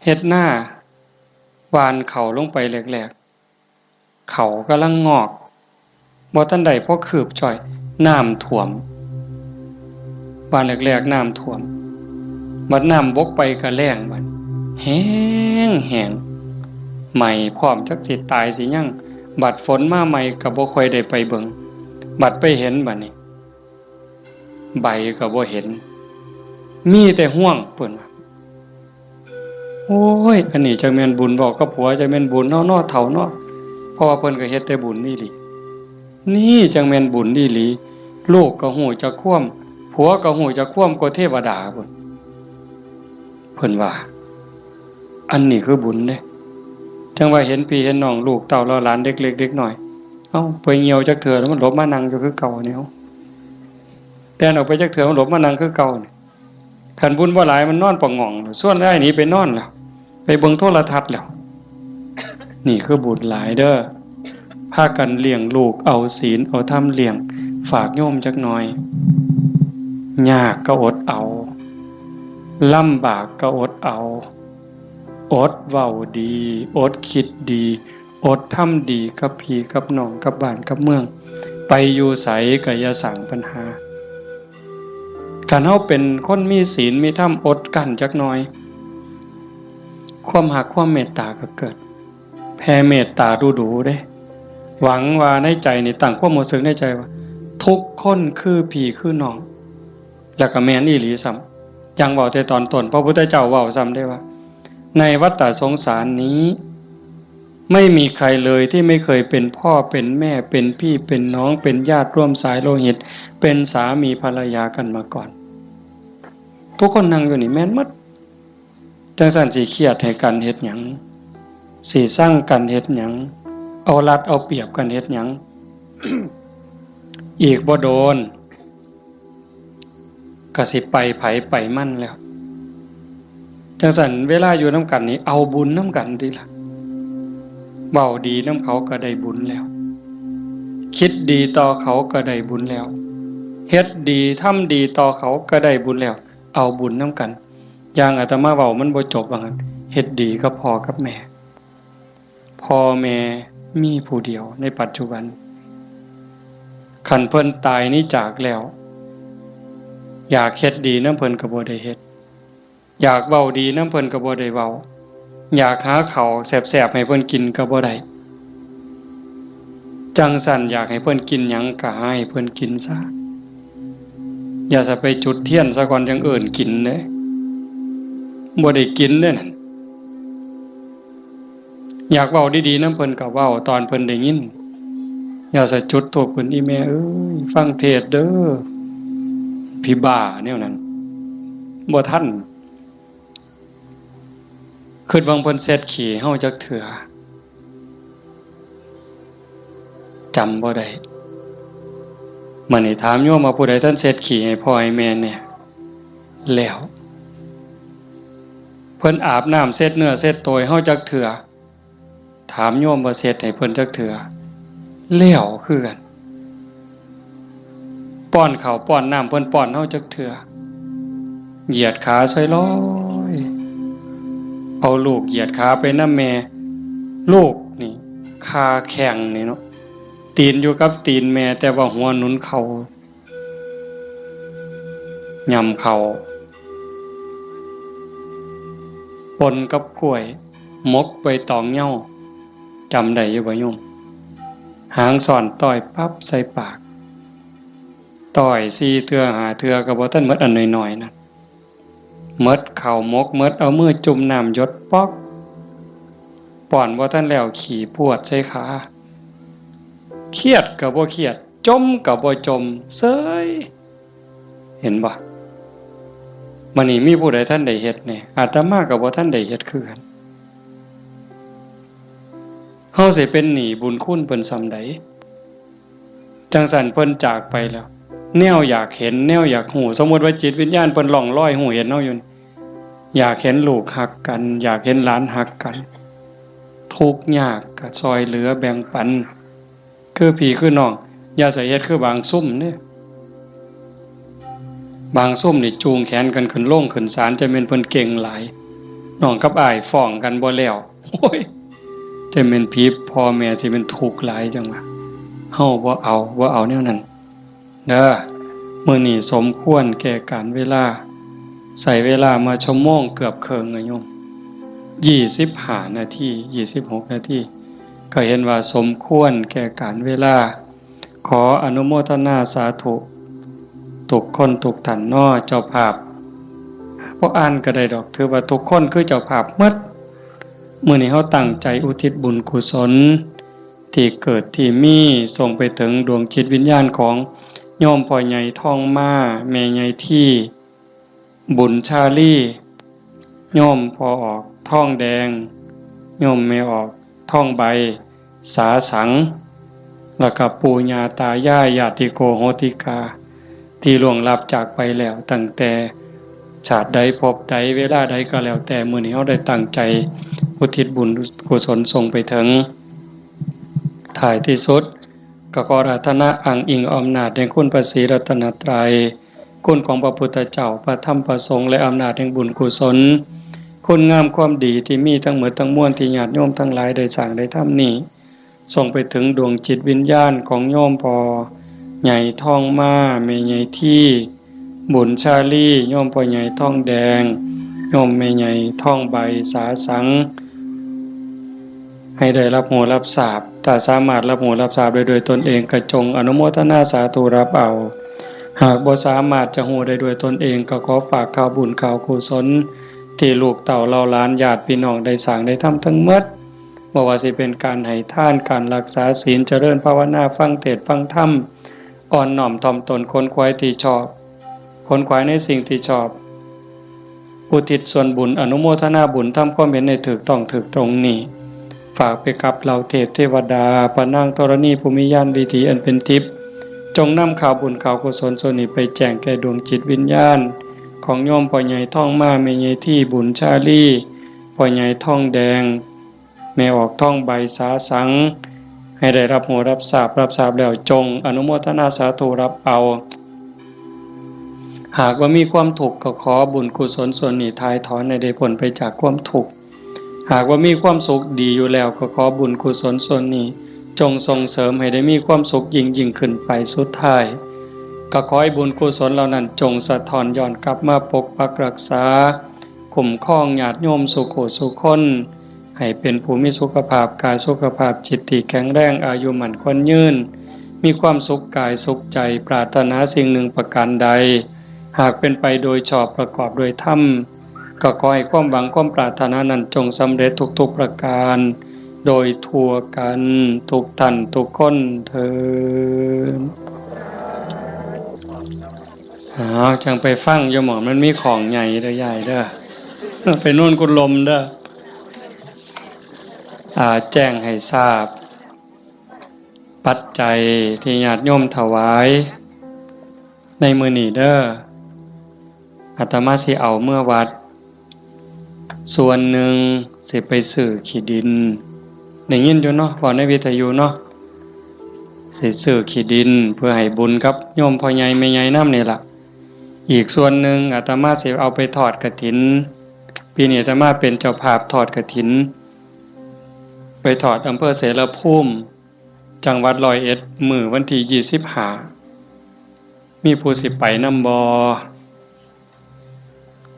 เฮ็ดนา หว่านเข้าลงไปแรกๆ เข้ากำลังงอก บ่ทันได้พอคืบจ้อย น้ำท่วม หว่านแรกๆ น้ำท่วม บัดน้ำบกไปก็แล้งบัด แห้งแห้ง ไหม้พร้อม จักสิตายสิหยัง บัดฝนมาใหม่ก็บ่ค่อยได้ไปเบิ่ง บัดไปเห็นบัดนี้ ใบก็บ่เห็น มีแต่ฮวง เพิ่นว่า โอ้ย อันนี้จักแม่นบุญเว้ากับผัว จักแม่นบุญเนาะ เนาะ เฒ่าเนาะ เพราะว่าเพิ่นก็เฮ็ดแต่บุญอีหลี นี่จักแม่นบุญอีหลี ลูกก็ฮู้จักความ ผัวก็ฮู้จักความ กว่าเทวดาพุ้น เพิ่นว่า อันนี้คือบุญเด้ จั่งว่าเห็นพี่เห็นน้อง ลูกเต้าเหล่าหลาน เด็กเล็กเด็กน้อย เอ้า ไปเหี่ยวจักเทื่อแล้วมันหลบมานั่งอยู่คือเก่านี่ แล่นออกไปจักเทื่อมันหลบมานั่งคือเก่านี่ คันบุญบ่หลายมันนอนปะหง่อง ส่วนอ้ายหนีไปนอนแล้ว ไปเบิ่งโทรทัศน์แล้ว นี่คือบุญหลายเด้อ พากันเลี้ยงลูก เอาศีลเอาธรรมเลี้ยง ฝากโยมจักหน่อย ยากก็อดเอา ลำบากก็อดเอา อดเว้าดี อดคิดดี อดทำดีกับพี่กับน้อง กับบ้านกับเมือง ไปอยู่ไสก็อย่าสร้างปัญหา คันเฮาเป็นคนมีศีลมีธรรม อดกลั้นจักหน่อย ความฮักความเมตตาก็เกิด แผ่เมตตาดูๆ เด้ หวังว่าในใจนี่ตั้งความรู้สึกในใจว่า ทุกคนคือพี่คือน้อง แล้วก็แม่นอีหลีซ้ำ อย่างเว้าแต่ตอนต้น พระพุทธเจ้าเว้าซ้ำเด้ว่า ในวัฏฏะสงสารนี้ ไม่มีใครเลยที่ไม่เคยเป็นพ่อเป็นแม่ เป็นพี่เป็นน้อง เป็นญาติร่วมสายโลหิต เป็นสามีภรรยากันมาก่อน ทุกคนนั่งอยู่นี่แม่นหมด จั่งซั้นสิเครียดให้กันเฮ็ดหยัง สิซังกันเฮ็ดหยัง เอารัดเอาเปรียบกันเฮ็ดหยัง อีกบ่โดน ก็สิไปไผไปมันแล้ว จั่งซั้นเวลาอยู่นำกันนี่เอาบุญนำกันติล่ะ เว้าดีนำเขาก็ได้บุญแล้ว คิดดีต่อเขาก็ได้บุญแล้ว เฮ็ดดีทำดีต่อเขาก็ได้บุญแล้ว เอาบุญนำกัน อย่างอาตมาเว้ามันบ่จบว่างั้น เฮ็ดดีกับพ่อกับแม่ พ่อแม่มีผู้เดียวในปัจจุบัน คันเพิ่นตายหนีจากแล้ว อยากเฮ็ดดีนำเพิ่นก็บ่ได้เฮ็ด อยากเว้าดีนำเพิ่นก็บ่ได้เว้า อยากหาข้าวแซ่บๆให้เพิ่นกินก็บ่ได้ จั่งซั้นอยากให้เพิ่นกินหยังก็หาให้เพิ่นกินซะ อย่าซะไปจุดเทียนซะก่อนจั่งเอิ้นกินเด้ บ่ได้กินเด้นั่น อยากเว้าดีๆนำเพิ่นก็เว้าตอนเพิ่นได้ยิน อย่าซะจุดธูปขึ้น อีแม่เอ้ย ฟังเทศน์เด้อ ผีบ้าแนวนั้น บ่ทัน คิดเบิ่งเพิ่นเช็ดขี้เฮาจักเทื่อ จำบ่ได้ มื้อนี้ถามโยมว่าผู้ใดทันเช็ดขี้ให้พ่อให้แม่แน่ แล้ว เพิ่นอาบน้ำเช็ดเนื้อเช็ดตัวให้เฮาจักเทื่อ ถามโยมว่าเช็ดให้เพิ่นจักเทื่อ แล้วคือกัน ป้อนข้าวป้อนน้ำเพิ่นป้อนเฮาจักเทื่อ เหยียดขาใส่ลอย เอาลูกเหยียดขาไปนำแม่ ลูกนี่ คาแข้งนี่เนาะ ตีนอยู่กับตีนแม่ แต่ว่าหัวหนุนเข่า ย่ำเข่า ปนกับกล้วย หมกใบตองเหย้า จำได้อยู่บ่โยม หางซ่อนต้อยปั๊บใส่ปาก ต้อยสี่เทื่อห้าเทื่อก็บ่ทันหมดอันน้อยๆนั่น หมดข้าวหมก หมดเอามือจุ่มน้ำหยดป๊อก ป้อนบ่ทันแล้วขี้พรวดใส่ขา เครียดก็บ่เครียด จ่มก็บ่จ่ม เซย เห็นบ่ มื้อนี้มีผู้ใดทันได้เฮ็ดแน่ อาตมาก็บ่ทันได้เฮ็ดคือกัน เฮาสิเป็นหนี้บุญคุณเพิ่นส่ำใด จั่งซั้นเพิ่นจากไปแล้ว แนวอยากเห็น แนวอยากฮู้ สมมุติว่าจิตวิญญาณเพิ่นล่องลอยฮู้เห็นเฮาอยู่นี่ อยากเห็นลูกฮักกัน อยากเห็นหลานฮักกัน ทุกข์ยากก็ซ่อยเหลือแบ่งปัน คือพี่คือน้อง อย่าใส่เฮ็ดคือบางซุมเด้ บางซุมนี่จูงแขนกันขึ้นโรงขึ้นศาล จะแม่นเพิ่นเก่งหลาย น้องกับอ้ายฟ้องกันบ่แล้ว โอ้ย จะแม่นผีพ่อแม่สิเป็นทุกข์หลายจังวะ เฮาบ่เอา บ่เอาแนวนั้น เด้อ มื้อนี้สมควรแก่กาลเวลา ใช้เวลามาชั่วโมงเกือบเคิ่งอะโยม ยี่สิบห้านาที ยี่สิบหกนาที ก็เห็นว่าสมควรแก่กาลเวลา ขออนุโมทนาสาธุ ทุกคนทุกท่านเนาะ เจ้าภาพ บ่อ่านก็ได้ดอก ถือว่าทุกคนคือเจ้าภาพหมด มื้อนี้เฮาตั้งใจอุทิศบุญกุศล ที่เกิดที่มี ส่งไปถึงดวงจิตวิญญาณของโยมพ่อใหญ่ทองมา แม่ใหญ่ที่ บุญชาลี โยมพ่อออกทองแดง โยมแม่ออกทองใบ สาสัง แล้วก็ปู่ย่าตายาย ญาติโกโหติกา ที่ล่วงลับจากไปแล้ว ตั้งแต่ชาติใดภพใดเวลาใดก็แล้วแต่ มื้อนี้เฮาได้ตั้งใจอุทิศบุญกุศลส่งไปถึง ท้ายที่สุด ก็ขออาราธนาอ้างอิงอำนาจแห่งคุณพระศรีรัตนตรัย คุณของพระพุทธเจ้า พระธรรม พระสงฆ์ และอำนาจแห่งบุญกุศล คุณงามความดีที่มีทั้งหมดทั้งมวลที่ญาติโยมทั้งหลายได้สร้างได้ทำนี้ ส่งไปถึงดวงจิตวิญญาณของโยมพ่อใหญ่ทองมา แม่ใหญ่ที่ บุญชาลี โยมพ่อใหญ่ทองแดง โยมแม่ใหญ่ทองใบ สาสัง ให้ได้รับรู้รับทราบ ถ้าสามารถรับรู้รับทราบได้ด้วยตนเองก็จงอนุโมทนาสาธุรับเอา หากบ่สามารถจะรู้ได้ด้วยตนเองก็ขอฝากข่าวบุญข่าวกุศล ที่ลูกเต้าเหล่าหลานญาติพี่น้องได้สร้างได้ทำทั้งหมด บ่ว่าสิเป็นการให้ทาน การรักษาศีล เจริญภาวนา ฟังเทศน์ฟังธรรม อ่อนน้อมถ่อมตน ขนขวายที่ชอบ ขนขวายในสิ่งที่ชอบ อุทิศส่วนบุญ อนุโมทนาบุญ ทำความเห็นให้ถูกต้องถูกตรงนี้ ฝากไปกับเหล่าเทพเทวดา พระนางธรณีผู้มีญาณวิถีอันเป็นทิพย์ จงนำข่าวบุญข่าวกุศลส่วนนี้ไปแจ้งแก่ดวงจิตวิญญาณ ของโยมพ่อใหญ่ทองมา แม่ใหญ่ที่บุญชาลี พ่อใหญ่ทองแดง แม่ออกทองใบสาสัง ให้ได้รับรู้รับทราบ รับทราบแล้วจงอนุโมทนาสาธุรับเอา หากว่ามีความทุกข์ก็ขอบุญกุศลส่วนนี้ถ่ายถอนให้ได้พ้นไปจากความทุกข์ หากว่ามีความสุขดีอยู่แล้วก็ขอบุญกุศลส่วนนี้ จงส่งเสริมให้ได้มีความสุขยิ่งยิ่งขึ้นไป สุดท้าย ก็ขอให้บุญกุศลเหล่านั้นจงสะท้อนย้อนกลับมาปกปักรักษา คุ้มครองญาติโยมสู่ผู้สู่คน ให้เป็นผู้มีสุขภาพกายสุขภาพจิตที่แข็งแรง อายุมั่นขวัญยืน มีความสุขกายสุขใจ ปรารถนาสิ่งหนึ่งประการใด หากเป็นไปโดยชอบประกอบด้วยธรรม ก็ขอให้ความหวังความปรารถนานั้นจงสำเร็จทุกๆประการ โดยทั่วกันทุกท่านทุกคนเทอญ อ้าว จั่งไปฟังอยู่หม่องมันมีของใหญ่เด้อยายเด้อ ไปโน่นกุดลมเด้อ อ่า แจ้งให้ทราบ ปัจจัยที่ญาติโยมถวายในมื้อนี้เด้อ อาตมาสิเอาเมือวัด ส่วนหนึ่งสิไปซื้อขี้ดิน ได้ยินอยู่เนาะ เว้าในวิทยุเนาะ สิซื้อขี้ดินเพื่อให้บุญกับโยมพ่อใหญ่แม่ใหญ่นำนี่ล่ะ อีกส่วนหนึ่งอาตมาสิเอาไปทอดกฐิน ปีนี้อาตมาเป็นเจ้าภาพทอดกฐิน ไปทอดอำเภอเสรภูมิ จังหวัดร้อยเอ็ด มื้อวันที่ยี่สิบห้า มีผู้สิไปนำบ่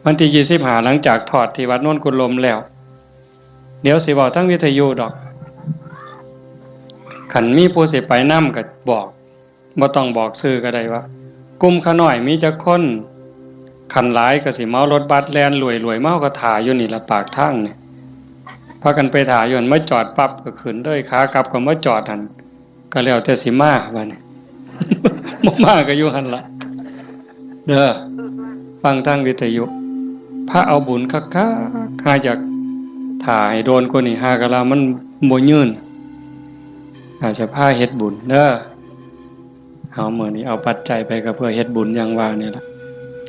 วันที่ยี่สิบห้า หลังจากทอดที่วัดโนนกุดลมแล้ว เดี๋ยวสิเว้าทางวิทยุดอก คันมีผู้สิไปนำก็บอก บ่ต้องบอกชื่อก็ได้ว่า กลุ่มข้าน้อยมีจักคน คันหลายก็สิเหมารถบัสแล่นรวยๆ มา เฮาก็ถ่าอยู่นี่ล่ะปากทางนี่ พากันไปถ่าอยู่หั่น มาจอดปั๊บก็ขึ้นเลย ขากลับก็มาจอดหั่น ก็แล้วแต่สิมาบัดนี้ บ่มาก็อยู่หั่นล่ะ เด้อ ฟังทางวิทยุ พาเอาบุญคักๆ หาอยากถ่าให้โดนกว่านี้ หากะลามันบ่ยืน อาจจะพาเฮ็ดบุญเด้อ เอามื้อนี้เอาปัจจัยไปก็เพื่อเฮ็ดบุญอย่างว่านี่ล่ะ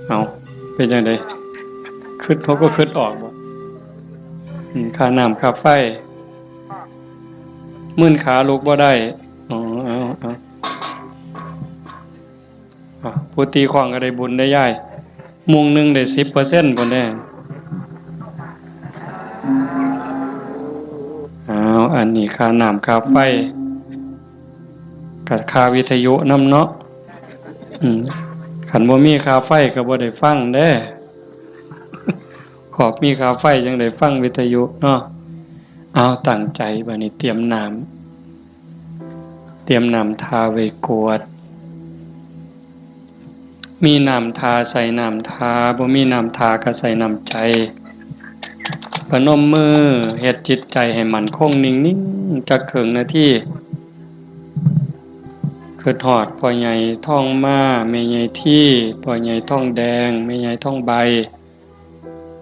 เอา เป็นจั่งใด คิด เขาก็คิดออกบ่ อืม ค่าน้ำค่าไฟ มื่นขาลุกบ่ได้ อ๋อ เอา เอา อ่ะ ผู้ตีค้องก็ได้บุญได้ยาย มุงหนึ่งได้สิบเปอร์เซ็นต์ พุ้นเด้ อ้าว อันนี้ค่าน้ำค่าไฟ กับค่าวิทยุนำเนาะ อืม คันบ่มีค่าไฟก็บ่ได้ฟังเด้ ขอบมีค่าไฟจั่งได้ฟังวิทยุเนาะ เอาตั้งใจบัดนี้เตรียมน้ำ เตรียมน้ำทาไว้กรวด มีน้ำทาใส่น้ำทา บ่มีน้ำทาก็ใส่น้ำใจ พนมมือเฮ็ดจิตใจให้มั่นคงนิ่งๆ จักครึ่งนาที คิดฮอดพ่อใหญ่ทองมา แม่ใหญ่ที พ่อใหญ่ทองแดง แม่ใหญ่ทองใบ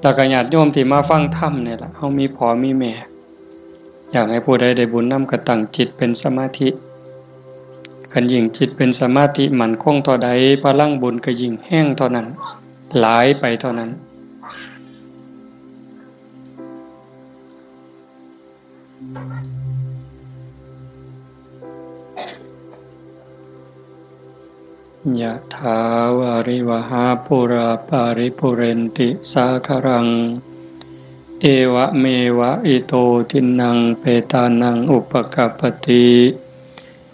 แล้วก็ญาติโยมที่มาฟังธรรมนี่ล่ะ เฮามีพ่อมีแม่ อยากให้ผู้ใดได้บุญนำก็ตั้งจิตเป็นสมาธิ คันยิ่งจิตเป็นสมาธิมั่นคงเท่าใด พลังบุญก็ยิ่งแฮงเท่านั้น หลายไปเท่านั้น ยะถาวาริวหาปูราปาริปูเรนติสาคารัง เอวะเมวะอิโตทินนังเปตานังอุปกัปปติ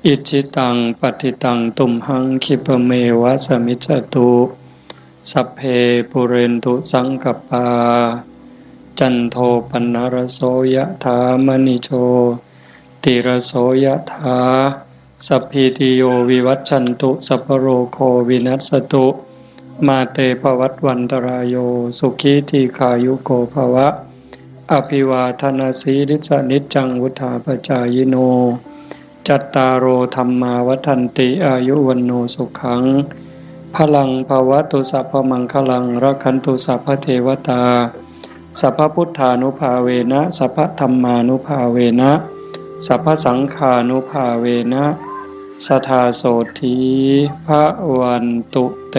อิจฉิตังปัตถิตังตุมหังคิปะเมวะสมิจจตุ สัพเพปูเรนตุสังกปปา จันโทปนรโสยะถามณิโชติรโสยะถา สัพพีติโยวิวัชชันตุ สัพพโรโควินัสสตุ มาเตภวัตวันตรายโย สุขีทีขายุโกภวะ อภิวาทนาสีลิสนิจจังวุธาปจายิโน จัตตาโรธรรมาวัฒนติ อายุวันโนสุขัง พลังภวตุ สัพพมังคลัง รักขันตุ สัพพเทวตา สัพพพุทธานุภาเวนะ สัพพธรรมานุภาเวนะ สัพพสังฆานุภาเวนะ สทาโสธี พระวันตุเต